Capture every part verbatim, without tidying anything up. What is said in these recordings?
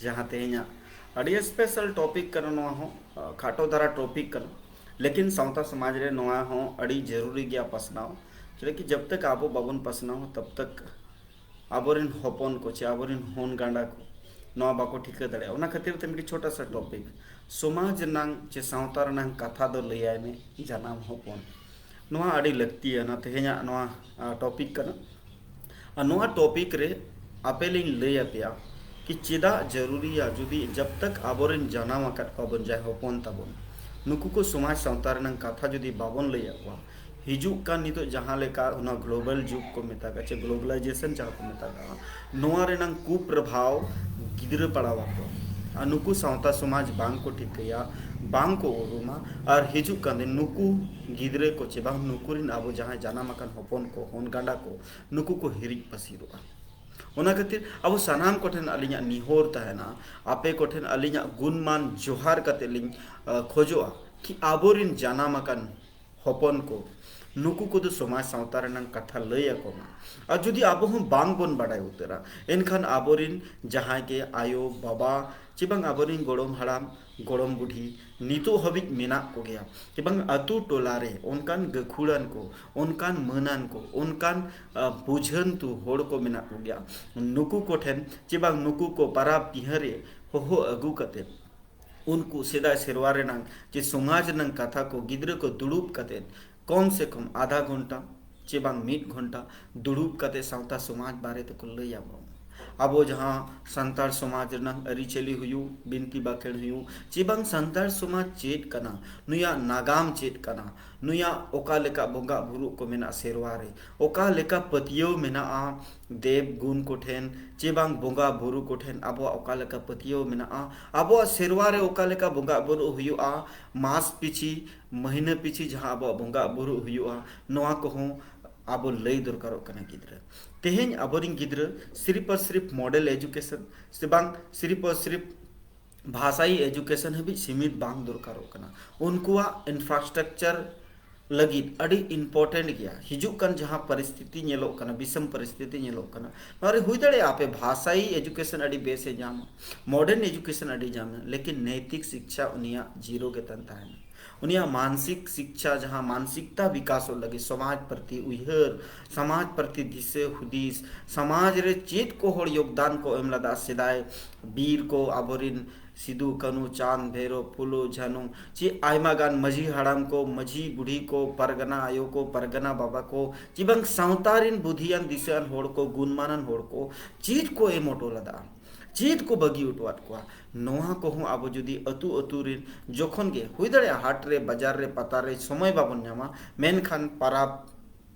ᱡᱟᱦᱟᱸ ᱛᱮᱦᱮᱧᱟᱜ ᱟᱹᱰᱤ special topic ᱠᱟᱱᱟ, ᱱᱚᱣᱟ ᱦᱚᱸ ᱟ, ᱠᱷᱟᱴᱚ ᱫᱷᱟᱨᱟ topic ᱠᱟᱱᱟ, ᱞᱮᱠᱤᱱ ᱥᱟᱶᱛᱟ ᱥᱚᱢᱟᱡᱽ ᱨᱮ ᱱᱚᱣᱟ ᱦᱚᱸ ᱟᱹᱰᱤ ᱡᱟᱹᱨᱩᱨᱤ ᱜᱮᱭᱟ ᱯᱟᱥᱱᱟᱣ᱾ ᱪᱮᱫᱟᱜ ᱠᱤ ᱡᱟᱵ ᱛᱟᱠ ᱟᱵᱚ ᱵᱟᱵᱚᱱ ᱯᱟᱥᱱᱟᱣᱟ, ᱛᱟᱵ ᱛᱟᱠ ᱟᱵᱚᱨᱮᱱ ᱦᱚᱯᱚᱱ ᱠᱚ ᱪᱮ ᱟᱵᱚᱨᱮᱱ ᱦᱚᱱ ᱜᱟᱸᱰᱟ ᱠᱚ ᱱᱚᱣᱟ ᱵᱟᱠᱚ ᱴᱷᱤᱠᱟᱹ ᱫᱟᱲᱮᱭᱟᱜᱼᱟ᱾ ᱚᱱᱟ ᱠᱷᱟᱹᱛᱤᱨ ᱛᱮ ᱢᱤᱫᱴᱤᱡ ᱪᱷᱳᱴᱟ ᱥᱟ topic, ᱥᱚᱢᱟᱡᱽ ᱨᱮᱱᱟᱝ ᱪᱮ ᱥᱟᱶᱛᱟ ᱨᱮᱱᱟᱝ ᱠᱟᱛᱷᱟ ᱫᱚ ᱞᱟᱹᱭᱟᱭ ᱢᱮ ᱡᱟᱱᱟᱢ ᱦᱚᱯᱚᱱ, ᱱᱚᱣᱟ ᱟᱹᱰᱤ ᱞᱟᱹᱠᱛᱤᱭᱟᱱᱟ ᱛᱮᱦᱮᱧᱟᱜ ᱱᱚᱣᱟ ᱟ, topic ᱠᱟᱱᱟ᱾ ᱟᱨ ᱱᱚᱣᱟ topic ᱨᱮ ᱟᱯᱮ ᱞᱤᱧ ᱞᱟᱹᱭ ᱟᱯᱮᱭᱟ ᱠᱤ ᱪᱮᱫᱟᱜ ᱡᱟᱹᱨᱩᱨᱤᱭᱟ, ᱡᱩᱫᱤ ᱡᱟᱵ ᱛᱟᱠ ᱟᱵᱚᱨᱮᱱ ᱡᱟᱱᱟᱢ ᱟᱠᱟᱫ ᱠᱚᱣᱟ ᱵᱚᱱ ᱡᱟᱦᱟᱸᱭ ᱦᱚᱯᱚᱱ ᱛᱟᱵᱚᱱ, ᱱᱩᱠᱩ ᱠᱚ ᱥᱚᱢᱟᱡᱽ ᱥᱟᱶᱛᱟ ᱨᱮᱱᱟᱝ ᱠᱟᱛᱷᱟ ᱡᱩᱫᱤ ᱵᱟᱵᱚᱱ ᱞᱟᱹᱭ ᱟᱠᱚᱣᱟ, ᱦᱤᱡᱩᱜ ᱠᱟᱱ ᱱᱤᱛᱚᱜ ᱡᱟᱦᱟᱸ ᱞᱮᱠᱟ ᱚᱱᱟ global ᱡᱩᱜᱽ ᱠᱚ ᱢᱮᱛᱟᱜᱼᱟ ᱪᱮ globalization ᱡᱟᱦᱟᱸ ᱠᱚ ᱢᱮᱛᱟᱜᱼᱟ, ᱱᱚᱣᱟ ᱨᱮᱱᱟᱝ ᱠᱩᱯᱨᱚᱵᱷᱟᱣ ᱜᱤᱫᱽᱨᱟᱹ ᱯᱟᱲᱟᱣ ᱟᱠᱚ᱾ ᱟᱨ ᱱᱩᱠᱩ ᱥᱟᱶᱛᱟ ᱥᱚᱢᱟᱡᱽ ᱵᱟᱝ ᱠᱚ ᱴᱷᱤᱠᱟᱹᱭᱟ, ᱵᱟᱝ ᱠᱚ ᱩᱨᱩᱢᱟ, ᱟᱨ ᱦᱤᱡᱩᱜ ᱠᱟᱱ ᱫᱤᱱ ᱱᱩᱠᱩ ᱜᱤᱫᱽᱨᱟᱹ ᱠᱚ ᱪᱮ ᱵᱟᱝ ᱱᱩᱠᱩ ᱨᱮᱱ ᱟᱵᱚ ᱡᱟᱦᱟᱸᱭ ᱡᱟᱱᱟᱢ ᱟᱠᱟᱱ ᱦᱚᱯᱚᱱ ᱠᱚ, ᱦᱚᱱ ᱜᱟᱸᱰᱟ ᱠᱚ, ᱱᱩᱠᱩ ᱠᱚ ᱦᱤᱨᱤᱡ ᱯᱟᱹᱥᱤᱨᱚᱜᱼᱟ᱾ ᱚᱱᱟ ᱠᱷᱟᱹᱛᱤᱨ ᱟᱵᱚ ᱥᱟᱱᱟᱢ ᱠᱚᱴᱷᱮᱱ ᱟᱹᱞᱤᱧᱟᱜ ᱱᱮᱦᱚᱨ ᱛᱟᱦᱮᱱᱟ, ᱟᱯᱮ ᱠᱚᱴᱷᱮᱱ ᱟᱹᱞᱤᱧᱟᱜ ᱜᱩᱱᱢᱟᱱ ᱡᱚᱦᱟᱨ ᱠᱟᱛᱮ ᱞᱤᱧ ᱟ, ᱠᱷᱚᱡᱚᱜᱼᱟ ᱠᱤ ᱟᱵᱚᱨᱮᱱ ᱡᱟᱱᱟᱢ ᱟᱠᱟᱱ ᱦᱚᱯᱚᱱ ᱠᱚ, ᱱᱩᱠᱩ ᱠᱚᱫᱚ ᱥᱚᱢᱟᱡᱽ ᱥᱟᱶᱛᱟ ᱨᱮᱱᱟᱝ ᱠᱟᱛᱷᱟ ᱞᱟᱹᱭ ᱟᱠᱚ ᱢᱟ᱾ ᱟᱨ ᱡᱩᱫᱤ ᱟᱵᱚ ᱦᱚᱸ ᱵᱟᱝ ᱵᱚᱱ ᱵᱟᱰᱟᱭ ᱩᱛᱟᱹᱨᱟ, ᱮᱱᱠᱷᱟᱱ ᱟᱵᱚᱨᱮᱱ ᱡᱟᱦᱟᱸᱭ ᱜᱮ ᱟᱭᱳ ᱵᱟᱵᱟ ᱪᱮ ᱵᱟᱝ ᱟᱵᱚᱨᱮᱱ ᱜᱚᱲᱚᱢ ᱦᱟᱲᱟᱢ ᱜᱚᱲᱚᱢ ᱵᱩᱰᱷᱤ ᱱᱤᱛᱚᱜ ᱦᱟᱹᱵᱤᱡ ᱢᱮᱱᱟᱜ ᱠᱚᱜᱮᱭᱟ, ᱪᱮ ᱵᱟᱝ ᱟᱹᱛᱩ ᱴᱚᱞᱟ ᱨᱮ ᱚᱱᱠᱟᱱ ᱜᱟᱹᱠᱷᱩᱲᱟᱱ ᱠᱚ, ᱚᱱᱠᱟᱱ ᱢᱟᱹᱱᱟᱱ ᱠᱚ, ᱚᱱᱠᱟᱱ ᱟ, ᱵᱩᱡᱷᱟᱹᱱᱛᱩ ᱦᱚᱲ ᱠᱚ ᱢᱮᱱᱟᱜ ᱠᱚᱜᱮᱭᱟ᱾ ᱱᱩᱠᱩ ᱠᱚᱴᱷᱮᱱ ᱪᱮ ᱵᱟᱝ ᱱᱩᱠᱩ ᱠᱚ ᱯᱟᱨᱟᱵᱽ ᱯᱤᱦᱟᱹ ᱨᱮ ᱦᱚᱦᱚ ᱟᱹᱜᱩ ᱠᱟᱛᱮ ᱩᱱᱠᱩ ᱥᱮᱫᱟᱭ ᱥᱮᱨᱣᱟ ᱨᱮᱱᱟᱝ ᱪᱮ ᱥᱚᱢᱟᱡᱽ ᱨᱮᱱᱟᱝ ᱠᱟᱛᱷᱟ ᱠᱚ ᱜᱤᱫᱽᱨᱟᱹ ᱠᱚ ᱫᱩᱲᱩᱵ ᱠᱟᱛᱮ ᱠᱚᱢ ᱥᱮ ᱠᱚᱢ ᱟᱫᱷᱟ ᱜᱷᱚᱱᱴᱟ ᱪᱮ ᱵᱟᱝ ᱢᱤᱫ ᱜᱷᱚᱱᱴᱟ ᱫᱩᱲᱩᱵ ᱠᱟᱛᱮ ᱥᱟᱶᱛᱟ ᱥᱚᱢᱟᱡᱽ ᱵᱟᱨᱮ ᱛᱮᱠᱚ ᱞᱟᱹᱭ ᱟᱵᱚᱱ᱾ ᱟᱵᱚ ᱡᱟᱦᱟᱸ ᱥᱟᱱᱛᱟᱲ ᱥᱚᱢᱟᱡᱽ ᱨᱮᱱᱟᱝ ᱟᱹᱨᱤᱪᱟᱹᱞᱤ ᱦᱩᱭᱩᱜ, ᱵᱤᱱᱛᱤ ᱵᱟᱠᱷᱮᱲ ᱦᱩᱭᱩᱜ, ᱪᱮ ᱵᱟᱝ ᱥᱟᱱᱛᱟᱲ ᱥᱚᱢᱟᱡᱽ ᱪᱮᱫ ᱠᱟᱱᱟ, ᱱᱩᱭᱟᱜ ᱱᱟᱜᱟᱢ ᱪᱮᱫ ᱠᱟᱱᱟ, ᱱᱩᱭᱟᱜ ᱚᱠᱟ ᱞᱮᱠᱟ ᱵᱚᱸᱜᱟ ᱵᱩᱨᱩ ᱠᱚ ᱢᱮᱱᱟᱜᱼᱟ ᱥᱮᱨᱣᱟ ᱨᱮ, ᱚᱠᱟ ᱞᱮᱠᱟ ᱯᱟᱹᱛᱭᱟᱹᱣ ᱢᱮᱱᱟᱜᱼᱟ ᱫᱮᱵ ᱜᱩᱱ ᱠᱚᱴᱷᱮᱱ ᱪᱮ ᱵᱟᱝ ᱵᱚᱸᱜᱟ ᱵᱩᱨᱩ ᱠᱚᱴᱷᱮᱱ, ᱟᱵᱚᱣᱟᱜ ᱚᱠᱟ ᱞᱮᱠᱟ ᱯᱟᱹᱛᱭᱟᱹᱣ ᱢᱮᱱᱟᱜᱼᱟ, ᱟᱵᱚᱣᱟᱜ ᱥᱮᱨᱣᱟ ᱨᱮ ᱚᱠᱟ ᱞᱮᱠᱟ ᱵᱚᱸᱜᱟ ᱵᱩᱨᱩ ᱦᱩᱭᱩᱜᱼᱟ, ᱢᱟᱥ ᱯᱤᱪᱷᱤ, ᱢᱟᱹᱦᱱᱟᱹ ᱯᱤᱪᱷᱤ ᱡᱟᱦᱟᱸ ᱟᱵᱚᱣᱟᱜ ᱵᱚᱸᱜᱟ ᱵᱩᱨᱩ ᱦᱩᱭᱩᱜᱼᱟ, ᱱᱚᱣᱟ ᱠᱚᱦᱚᱸ ᱟᱵᱚ ᱞᱟᱹᱭ ᱫᱚᱨᱠᱟᱨᱚᱜ ᱠᱟᱱᱟ ᱜᱤᱫᱽᱨᱟᱹ᱾ ᱛᱮᱦᱮᱧ ᱟᱵᱚᱨᱮᱱ ᱜᱤᱫᱽᱨᱟᱹ ᱥᱤᱨᱤᱯ ᱟᱨ ᱥᱤᱨᱤᱯ model education ᱥᱮ ᱵᱟᱝ ᱥᱤᱨᱤᱯ ᱟᱨ ᱥᱤᱨᱤᱯ ᱵᱷᱟᱥᱟᱭᱤ education ᱦᱟᱹᱵᱤᱡ ᱥᱤᱢᱤᱛ ᱵᱟᱝ ᱫᱚᱨᱠᱟᱨᱚᱜ ᱠᱟᱱᱟ᱾ ᱩᱱᱠᱩᱣᱟᱜ infrastructure ᱞᱟᱹᱜᱤᱫ ᱟᱹᱰᱤ important ᱜᱮᱭᱟ᱾ ᱦᱤᱡᱩᱜ ᱠᱟᱱ ᱡᱟᱦᱟᱸ ᱯᱚᱨᱤᱥᱛᱷᱤᱛᱤ ᱧᱮᱞᱚᱜ ᱠᱟᱱᱟ, ᱵᱤᱥᱚᱢ ᱯᱚᱨᱤᱥᱛᱷᱤᱛᱤ ᱧᱮᱞᱚᱜ ᱠᱟᱱᱟ, ᱱᱚᱣᱟ ᱨᱮ ᱦᱩᱭ ᱫᱟᱲᱮᱭᱟᱜᱼᱟ ᱟᱯᱮ ᱵᱷᱟᱥᱟᱭᱤ education ᱟᱹᱰᱤ ᱵᱮᱥ ᱮ ᱧᱟᱢᱟ, modern education ᱟᱹᱰᱤ ᱧᱟᱢᱟ, ᱞᱮᱠᱤᱱ ᱱᱮᱭᱛᱤᱠ ᱥᱤᱠᱪᱷᱟ ᱩᱱᱤᱭᱟᱜ zero ᱜᱮ ᱛᱟᱦᱮᱱ ᱛᱟᱦᱮᱱᱟ᱾ ᱩᱱᱤᱭᱟᱜ ᱢᱟᱱᱥᱤᱠ ᱥᱤᱠᱪᱷᱟ, ᱡᱟᱦᱟᱸ ᱢᱟᱱᱥᱤᱠᱛᱟ ᱵᱤᱠᱟᱥᱚᱜ ᱞᱟᱹᱜᱤᱫ, ᱥᱚᱢᱟᱡᱽ ᱯᱨᱚᱛᱤ ᱩᱭᱦᱟᱹᱨ, ᱥᱚᱢᱟᱡᱽ ᱯᱨᱚᱛᱤ ᱫᱤᱥᱟᱹ ᱦᱩᱫᱤᱥ, ᱥᱚᱢᱟᱡᱽ ᱨᱮ ᱪᱮᱫ ᱠᱚ ᱦᱚᱲ ᱭᱳᱜᱽᱫᱟᱱ ᱠᱚ ᱮᱢ ᱞᱮᱫᱟ, ᱥᱮᱫᱟᱭ ᱵᱤᱨ ᱠᱚ, ᱟᱵᱚᱨᱤᱱ ᱥᱤᱫᱩ, ᱠᱟᱹᱱᱩ, ᱪᱟᱸᱫᱽ, ᱵᱷᱮᱨᱚ, ᱯᱷᱩᱞᱳ, ᱡᱷᱟᱱᱩ, ᱪᱮ ᱟᱭᱢᱟ ᱜᱟᱱ ᱢᱟᱹᱡᱷᱤ ᱦᱟᱲᱟᱢ ᱠᱚ, ᱢᱟᱹᱡᱷᱤ ᱵᱩᱰᱷᱤ ᱠᱚ, ᱯᱟᱨᱜᱟᱱᱟ ᱟᱭᱳ ᱠᱚ, ᱯᱟᱨᱜᱟᱱᱟ ᱵᱟᱵᱟ ᱠᱚ, ᱪᱮ ᱵᱟᱝ ᱥᱟᱶᱛᱟ ᱨᱤᱱ ᱵᱩᱫᱷᱤᱭᱟᱱ ᱫᱤᱥᱟᱹᱣᱟᱱ ᱦᱚᱲ ᱠᱚ, ᱜᱩᱱᱢᱟᱱᱟᱱ ᱦᱚᱲ ᱠᱚ ᱪᱮᱫ ᱠᱚ ᱮᱢ ᱦᱚᱴᱚ ᱞᱮᱫᱟ, ᱪᱮᱫ ᱠᱚ ᱵᱟᱹᱜᱤ ᱦᱚᱴᱚᱣᱟᱫ ᱠᱚᱣᱟ, ᱱᱚᱣᱟ ᱠᱚᱦᱚᱸ ᱟᱵᱚ ᱡᱩᱫᱤ ᱟᱹᱛᱩ ᱟᱹᱛᱩ ᱨᱤᱱ ᱡᱚᱠᱷᱚᱱ ᱜᱮ ᱦᱩᱭ ᱫᱟᱲᱮᱭᱟᱜᱼᱟ, ᱦᱟᱴ ᱨᱮ, ᱵᱟᱡᱟᱨ ᱨᱮ, ᱯᱟᱛᱟ ᱨᱮ ᱥᱚᱢᱚᱭ ᱵᱟᱵᱚᱱ ᱧᱟᱢᱟ, ᱢᱮᱱᱠᱷᱟᱱ ᱯᱟᱨᱟᱵᱽ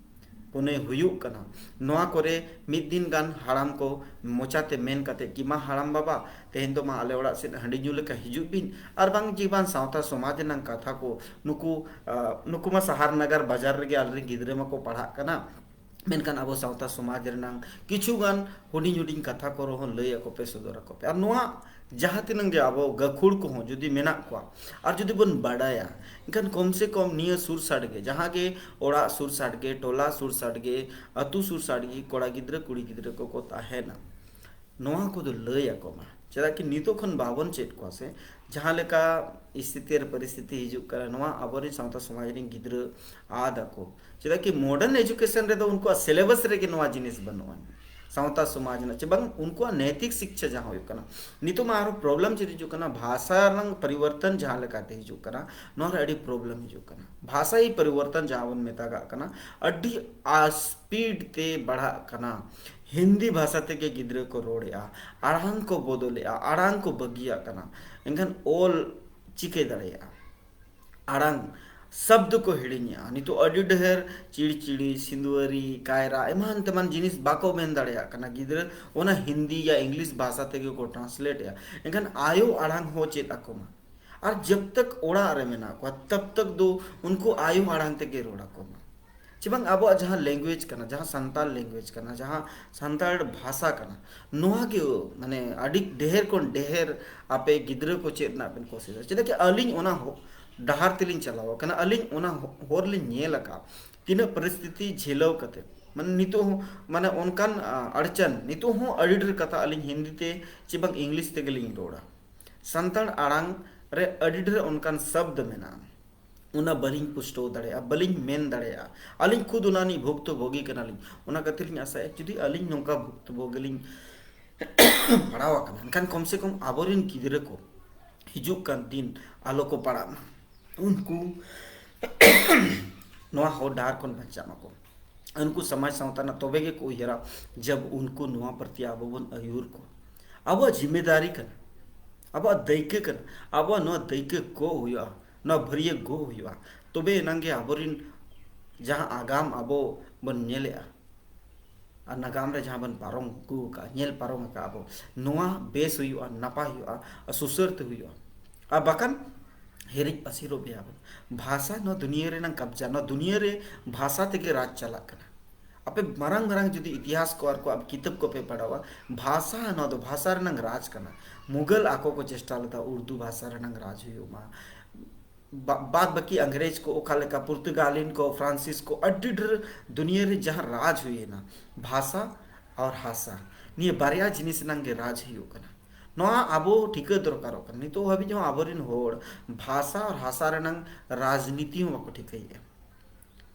ᱯᱩᱱᱟᱹᱭ ᱦᱩᱭᱩᱜ ᱠᱟᱱᱟ, ᱱᱚᱣᱟ ᱠᱚᱨᱮ ᱢᱤᱫ ᱫᱤᱱ ᱜᱟᱱ ᱦᱟᱲᱟᱢ ᱠᱚ ᱢᱚᱪᱟᱛᱮ ᱢᱮᱱ ᱠᱟᱛᱮ ᱠᱤ, "ᱢᱟ ᱦᱟᱲᱟᱢ ᱵᱟᱵᱟ, ᱛᱮᱦᱮᱧ ᱫᱚ ᱢᱟ ᱟᱞᱮ ᱚᱲᱟᱜ ᱥᱮᱫ ᱦᱟᱺᱰᱤ ᱧᱩ ᱞᱮᱠᱟ ᱦᱤᱡᱩᱜ ᱵᱤᱱ", ᱟᱨ ᱵᱟᱝ ᱡᱮ ᱵᱟᱝ ᱥᱟᱶᱛᱟ ᱥᱚᱢᱟᱡᱽ ᱨᱮᱱᱟᱜ ᱠᱟᱛᱷᱟ ᱠᱚ, ᱱᱩᱠᱩ, ᱟ, ᱱᱩᱠᱩ ᱢᱟ ᱥᱟᱦᱟᱨ ᱱᱟᱜᱟᱨ ᱵᱟᱡᱟᱨ ᱨᱮᱜᱮ ᱟᱞᱮᱨᱮᱱ ᱜᱤᱫᱽᱨᱟᱹ ᱢᱟᱠᱚ ᱯᱟᱲᱦᱟᱜ ᱠᱟᱱᱟ, ᱢᱮᱱᱠᱷᱟᱱ ᱟᱵᱚ ᱥᱟᱶᱛᱟ ᱥᱚᱢᱟᱡᱽ ᱨᱮᱱᱟᱝ ᱠᱤᱪᱷᱩ ᱜᱟᱱ ᱦᱩᱰᱤᱧ ᱦᱩᱰᱤᱧ ᱠᱟᱛᱷᱟ ᱠᱚ ᱨᱮᱦᱚᱸ ᱞᱟᱹᱭ ᱟᱠᱚ ᱯᱮ, ᱥᱚᱫᱚᱨ ᱟᱠᱚ ᱯᱮ᱾ ᱟᱨ ᱱᱚᱣᱟ ᱡᱟᱦᱟᱸ ᱛᱤᱱᱟᱹᱜ ᱜᱮ ᱟᱵᱚ ᱜᱟᱹᱠᱷᱩᱲ ᱠᱚᱦᱚᱸ ᱡᱩᱫᱤ ᱢᱮᱱᱟᱜ ᱠᱚᱣᱟ ᱟᱨ ᱡᱩᱫᱤ ᱵᱚᱱ ᱵᱟᱰᱟᱭᱟ, ᱮᱱᱠᱷᱟᱱ ᱠᱚᱢ ᱥᱮ ᱠᱚᱢ ᱱᱤᱭᱟᱹ ᱥᱩᱨ ᱥᱟᱰᱜᱮ, ᱡᱟᱦᱟᱸ ᱜᱮ ᱚᱲᱟᱜ ᱥᱩᱨ ᱥᱟᱰᱜᱮ, ᱴᱚᱞᱟ ᱥᱩᱨ ᱥᱟᱰᱜᱮ, ᱟᱹᱛᱩ ᱥᱩᱨ ᱥᱟᱰᱜᱮ ᱠᱚᱲᱟ ᱜᱤᱫᱽᱨᱟᱹ ᱠᱩᱲᱤ ᱜᱤᱫᱽᱨᱟᱹ ᱠᱚᱠᱚ ᱛᱟᱦᱮᱱᱟ, ᱱᱚᱣᱟ ᱠᱚᱫᱚ ᱞᱟᱹᱭ ᱟᱠᱚ ᱢᱟ᱾ ᱪᱮᱫᱟᱜ ᱠᱤ ᱱᱤᱛᱚᱜ ᱠᱷᱚᱱ ᱵᱟᱵᱚᱱ ᱪᱮᱫ ᱠᱚᱣᱟ ᱥᱮ, ᱡᱟᱦᱟᱸ ᱞᱮᱠᱟ ᱥᱛᱷᱤᱛᱤ ᱟᱨ ᱯᱚᱨᱤᱥᱛᱷᱤᱛᱤ ᱦᱤᱡᱩᱜ ᱠᱟᱱᱟ, ᱱᱚᱣᱟ ᱟᱵᱚᱨᱮᱱ ᱥᱟᱶᱛᱟ ᱥᱚᱢᱟᱡᱽ ᱨᱮᱱ ᱜᱤᱫᱽᱨᱟᱹ ᱟᱫ ᱟᱠᱚ᱾ ᱪᱮᱫᱟᱜ ᱠᱤ modern education ᱨᱮᱫᱚ ᱩᱱᱠᱩᱣᱟᱜ syllabus ᱨᱮᱜᱮ ᱱᱚᱣᱟ ᱡᱤᱱᱤᱥ ᱵᱟᱹᱱᱩᱜᱼᱟ, ᱥᱟᱶᱛᱟ ᱥᱚᱢᱟᱡᱽ ᱨᱮᱱᱟᱜ ᱪᱮ ᱵᱟᱝ ᱩᱱᱠᱩᱣᱟᱜ ᱱᱮᱭᱛᱤᱠ ᱥᱤᱠᱪᱷᱟ ᱡᱟᱦᱟᱸ ᱦᱩᱭᱩᱜ ᱠᱟᱱᱟ᱾ ᱱᱤᱛᱚᱜ ᱢᱟ ᱟᱨᱦᱚᱸ problem ᱪᱮᱫ ᱦᱤᱡᱩᱜ ᱠᱟᱱᱟ, ᱵᱷᱟᱥᱟ ᱨᱮᱱᱟᱜ ᱯᱚᱨᱤᱵᱚᱨᱛᱚᱱ ᱡᱟᱦᱟᱸ ᱞᱮᱠᱟᱛᱮ ᱦᱤᱡᱩᱜ ᱠᱟᱱᱟ, ᱱᱚᱣᱟ ᱨᱮ ᱟᱹᱰᱤ problem ᱦᱤᱡᱩᱜ ᱠᱟᱱᱟ᱾ ᱵᱷᱟᱥᱟᱭᱤ ᱯᱚᱨᱤᱵᱚᱨᱛᱚᱱ ᱡᱟᱦᱟᱸ ᱵᱚᱱ ᱢᱮᱛᱟᱜᱟᱜ ᱠᱟᱱᱟ, ᱟᱹᱰᱤ speed ᱛᱮ ᱵᱟᱲᱦᱟᱜ ᱠᱟᱱᱟ᱾ ᱦᱤᱱᱫᱤ ᱵᱷᱟᱥᱟ ᱛᱮᱜᱮ ᱜᱤᱫᱽᱨᱟᱹ ᱠᱚ ᱨᱚᱲᱮᱜᱼᱟ, ᱟᱲᱟᱝ ᱠᱚ ᱵᱚᱫᱚᱞᱮᱜᱼᱟ, ᱟᱲᱟᱝ ᱠᱚ ᱵᱟᱹᱜᱤᱭᱟᱜ ᱠᱟᱱᱟ᱾ ᱮᱱᱠᱷᱟᱱ ᱚᱞ ᱪᱤᱠᱟᱹ ᱫᱟᱲᱮᱭᱟᱜᱼᱟ? ᱟᱲᱟᱝ, ᱥᱟᱵᱫ ᱠᱚ ᱦᱤᱲᱤᱧᱮᱜᱼᱟ᱾ ᱱᱤᱛᱚᱜ ᱟᱹᱰᱤ ᱰᱷᱮᱨ ᱪᱤᱲᱪᱤᱲᱤ, ᱥᱤᱸᱫᱩᱣᱟᱹᱨᱤ, ᱠᱟᱭᱨᱟ, ᱮᱢᱟᱱ ᱛᱮᱢᱟᱱ ᱡᱤᱱᱤᱥ ᱵᱟᱠᱚ ᱢᱮᱱ ᱫᱟᱲᱮᱭᱟᱜ ᱠᱟᱱᱟ᱾ ᱜᱤᱫᱽᱨᱟᱹ ᱚᱱᱟ ᱦᱤᱱᱫᱤ ᱭᱟ ᱤᱝᱞᱤᱥ ᱵᱷᱟᱥᱟ ᱛᱮᱜᱮ ᱠᱚ translate ᱮᱜᱼᱟ᱾ ᱮᱱᱠᱷᱟᱱ ᱟᱭᱳ ᱟᱲᱟᱝ ᱦᱚᱸ ᱪᱮᱫ ᱟᱠᱚ ᱢᱟ᱾ ᱟᱨ ᱡᱟᱵ ᱛᱟᱠ ᱚᱲᱟᱜ ᱨᱮ ᱢᱮᱱᱟᱜ ᱠᱚᱣᱟ, ᱛᱟᱵ ᱛᱟᱠ ᱫᱚ ᱩᱱᱠᱩ ᱟᱭᱳ ᱟᱲᱟᱝ ᱛᱮᱜᱮ ᱨᱚᱲ ᱟᱠᱚ ᱢᱟ᱾ ᱪᱮ ᱵᱟᱝ ᱟᱵᱚᱣᱟᱜ ᱡᱟᱦᱟᱸ language ᱠᱟᱱᱟ, ᱡᱟᱦᱟᱸ ᱥᱟᱱᱛᱟᱲ language ᱠᱟᱱᱟ, ᱡᱟᱦᱟᱸ ᱥᱟᱱᱛᱟᱲ ᱵᱷᱟᱥᱟ ᱠᱟᱱᱟ, ᱱᱚᱣᱟ ᱜᱮ ᱢᱟᱱᱮ ᱟᱹᱰᱤ ᱰᱷᱮᱨ ᱠᱷᱚᱱ ᱰᱷᱮᱨ ᱟᱯᱮ ᱜᱤᱫᱽᱨᱟᱹ ᱠᱚ ᱪᱮᱫ ᱨᱮᱱᱟᱜ ᱵᱮᱱ ᱠᱳᱥᱤᱥᱟ᱾ ᱪᱮᱫᱟᱜ ᱠᱤ ᱟᱹᱞᱤᱧ ᱚᱱᱟ ᱦᱚᱸ ᱰᱟᱦᱟᱨ ᱛᱮᱞᱤᱧ ᱪᱟᱞᱟᱣ ᱟᱠᱟᱱᱟ, ᱟᱹᱞᱤᱧ ᱚᱱᱟ ᱦᱚ-, ᱦᱚᱨ ᱞᱤᱧ ᱧᱮᱞ ᱟᱠᱟᱫᱼᱟ᱾ ᱛᱤᱱᱟᱹᱜ ᱯᱚᱨᱤᱥᱛᱷᱤᱛᱤ ᱡᱷᱤᱞᱟᱹᱣ ᱠᱟᱛᱮ, ᱢᱟᱱᱮ, ᱱᱤᱛᱚᱜ ᱦᱚᱸ, ᱢᱟᱱᱮ, ᱚᱱᱠᱟᱱ, ᱟ, ᱟᱲᱪᱟᱱ, ᱱᱤᱛᱚᱜ ᱦᱚᱸ ᱟᱹᱰᱤ ᱰᱷᱮᱨ ᱠᱟᱛᱷᱟ ᱟᱹᱞᱤᱧ ᱦᱤᱱᱫᱤ ᱛᱮ ᱪᱮ ᱵᱟᱝ ᱤᱝᱞᱤᱥ ᱛᱮᱜᱮ ᱞᱤᱧ ᱨᱚᱲᱟ᱾ ᱥᱟᱱᱛᱟᱲ ᱟᱲᱟᱝ ᱨᱮ ᱟᱹᱰᱤ ᱰᱷᱮᱨ ᱚᱱᱠᱟᱱ ᱥᱚᱵᱫ ᱢᱮᱱᱟᱜᱼᱟ, ᱚᱱᱟ ᱵᱟᱹᱞᱤᱧ ᱯᱩᱥᱴᱟᱹᱣ ᱫᱟᱲᱮᱭᱟᱜᱼᱟ, ᱵᱟᱹᱞᱤᱧ ᱢᱮᱱ ᱫᱟᱲᱮᱭᱟᱜᱼᱟ᱾ ᱟᱹᱞᱤᱧ ᱠᱷᱩᱫ ᱚᱱᱟ ᱨᱤᱱᱤᱡ ᱵᱷᱩᱠᱛᱚ ᱵᱷᱳᱜᱤ ᱠᱟᱱᱟᱞᱤᱧ᱾ ᱚᱱᱟ ᱠᱷᱟᱹᱛᱤᱨ ᱞᱤᱧ ᱟᱥᱟᱭᱟ, ᱡᱩᱫᱤ ᱟᱹᱞᱤᱧ ᱱᱚᱝᱠᱟ ᱵᱷᱩᱠᱛᱚ ᱵᱷᱳᱜᱤ ᱞᱤᱧ ᱯᱟᱲᱟᱣ ᱟᱠᱟᱱᱟ, ᱮᱱᱠᱷᱟᱱ ᱠᱚᱢ ᱥᱮ ᱠᱚᱢ ᱟᱵᱚᱨᱮᱱ ᱜᱤᱫᱽᱨᱟᱹ ᱠᱚ ᱦᱤᱡᱩᱜ ᱠᱟᱱ ᱫᱤᱱ ᱟᱞᱚ ᱠᱚ ᱯᱟᱲᱟᱜ ᱢᱟ, ᱩᱱᱠᱩ ᱱᱚᱣᱟ ᱦᱚᱨ ᱰᱟᱦᱟᱨ ᱠᱷᱚᱱ ᱵᱟᱧᱪᱟᱜ ᱢᱟᱠᱚ᱾ ᱩᱱᱠᱩ ᱥᱚᱢᱟᱡᱽ ᱥᱟᱶᱛᱟ ᱨᱮᱱᱟᱜ ᱛᱚᱵᱮ ᱜᱮᱠᱚ ᱩᱭᱦᱟᱹᱨᱟ, ᱡᱟᱵ ᱩᱱᱠᱩ ᱱᱚᱣᱟ ᱯᱨᱚᱛᱤ ᱟᱵᱚ ᱵᱚᱱ ᱟᱹᱭᱩᱨ ᱠᱚᱣᱟ᱾ ᱟᱵᱚᱣᱟᱜ ᱡᱤᱢᱢᱮᱫᱟᱨᱤ ᱠᱟᱱᱟ, ᱟᱵᱚᱣᱟᱜ ᱫᱟᱹᱭᱠᱟᱹ ᱠᱟᱱᱟ, ᱟᱵᱚᱣᱟᱜ ᱱᱚᱣᱟ ᱫᱟᱹᱭᱠᱟᱹ ᱜᱚᱜ ᱦᱩᱭᱩᱜᱼᱟ, ᱱᱚᱣᱟ ᱵᱷᱟᱹᱨᱭᱟᱹ ᱜᱚᱜ ᱦᱩᱭᱩᱜᱼᱟ᱾ ᱛᱚᱵᱮ ᱮᱱᱟᱝ ᱜᱮ ᱟᱵᱚᱨᱮᱱ ᱡᱟᱦᱟᱸ ᱟᱜᱟᱢ ᱟᱵᱚ ᱵᱚᱱ ᱧᱮᱞᱮᱜᱼᱟ, ᱟᱨ ᱱᱟᱜᱟᱢ ᱨᱮ ᱡᱟᱦᱟᱸ ᱵᱚᱱ ᱯᱟᱨᱚᱢ ᱟᱹᱜᱩ ᱟᱠᱟᱫᱼᱟ, ᱧᱮᱞ ᱯᱟᱨᱚᱢ ᱟᱠᱟᱫᱼᱟ ᱵᱚ, ᱱᱚᱣᱟ ᱵᱮᱥ ᱦᱩᱭᱩᱜᱼᱟ, ᱱᱟᱯᱟᱭ ᱦᱩᱭᱩᱜᱼᱟ, ᱟᱨ ᱥᱩᱥᱟᱹᱨ ᱛᱮ ᱦᱩᱭᱩᱜᱼᱟ᱾ ᱟᱨ ᱵᱟᱠᱷᱟᱱ ᱦᱤᱨᱤᱡ ᱯᱟᱹᱥᱤᱨᱚᱜ ᱜᱮᱭᱟ ᱵᱚᱱ᱾ ᱵᱷᱟᱥᱟ ᱱᱚᱣᱟ ᱫᱩᱱᱤᱭᱟᱹ ᱨᱮᱱᱟᱜ ᱠᱟᱵᱽᱡᱟ, ᱱᱚᱣᱟ ᱫᱩᱱᱤᱭᱟᱹ ᱨᱮ ᱵᱷᱟᱥᱟ ᱛᱮᱜᱮ ᱨᱟᱡᱽ ᱪᱟᱞᱟᱜ ᱠᱟᱱᱟ᱾ ᱟᱯᱮ ᱢᱟᱨᱟᱝ ᱢᱟᱨᱟᱝ ᱡᱩᱫᱤ ᱤᱛᱤᱦᱟᱥ ᱠᱚ ᱟᱨ ᱠᱚᱣᱟᱜ ᱠᱤᱛᱟᱹᱵ ᱠᱚᱯᱮ ᱯᱟᱲᱦᱟᱣᱟ, ᱵᱷᱟᱥᱟ, ᱱᱚᱣᱟ ᱫᱚ ᱵᱷᱟᱥᱟ ᱨᱮᱱᱟᱜ ᱨᱟᱡᱽ ᱠᱟᱱᱟ᱾ ᱢᱩᱜᱟᱞ ᱟᱠᱚ ᱠᱚ ᱪᱮᱥᱴᱟ ᱞᱮᱫᱟ ᱩᱨᱫᱩ ᱵᱷᱟᱥᱟ ᱨᱮᱱᱟᱜ ᱨᱟᱡᱽ ᱦᱩᱭᱩᱜ ᱢᱟ᱾ ᱵᱟ-, ᱵᱟᱫ ᱵᱟᱹᱠᱤ ᱤᱝᱨᱮᱡᱽ ᱠᱚ ᱚᱠᱟ ᱞᱮᱠᱟ, ᱯᱩᱨᱛᱩᱜᱟᱞᱤᱱ ᱠᱚ, ᱯᱷᱨᱟᱱᱥᱤᱥ ᱠᱚ, ᱟᱹᱰᱤ ᱰᱷᱮᱨ ᱫᱩᱱᱤᱭᱟᱹ ᱨᱮ ᱡᱟᱦᱟᱸ ᱨᱟᱡᱽ ᱦᱩᱭᱮᱱᱟ, ᱵᱷᱟᱥᱟ ᱟᱨ ᱦᱟᱥᱟ, ᱱᱤᱭᱟᱹ ᱵᱟᱨᱭᱟ ᱡᱤᱱᱤᱥ ᱨᱮᱱᱟᱜ ᱜᱮ ᱨᱟᱡᱽ ᱦᱩᱭᱩᱜ ᱠᱟᱱᱟ᱾ ᱱᱚᱣᱟ ᱟᱵᱚ ᱴᱷᱤᱠᱟᱹ ᱫᱚᱨᱠᱟᱨᱚᱜ ᱠᱟᱱᱟ᱾ ᱱᱤᱛᱚᱜ ᱦᱟᱹᱵᱤᱡ ᱦᱚᱸ ᱟᱵᱚᱨᱮᱱ ᱦᱚᱲ ᱵᱷᱟᱥᱟ ᱟᱨ ᱦᱟᱥᱟ ᱨᱮᱱᱟᱜ ᱨᱟᱡᱽᱱᱤᱛᱤ ᱦᱚᱸ ᱵᱟᱠᱚ ᱴᱷᱤᱠᱟᱹᱭᱮᱫᱼᱟ᱾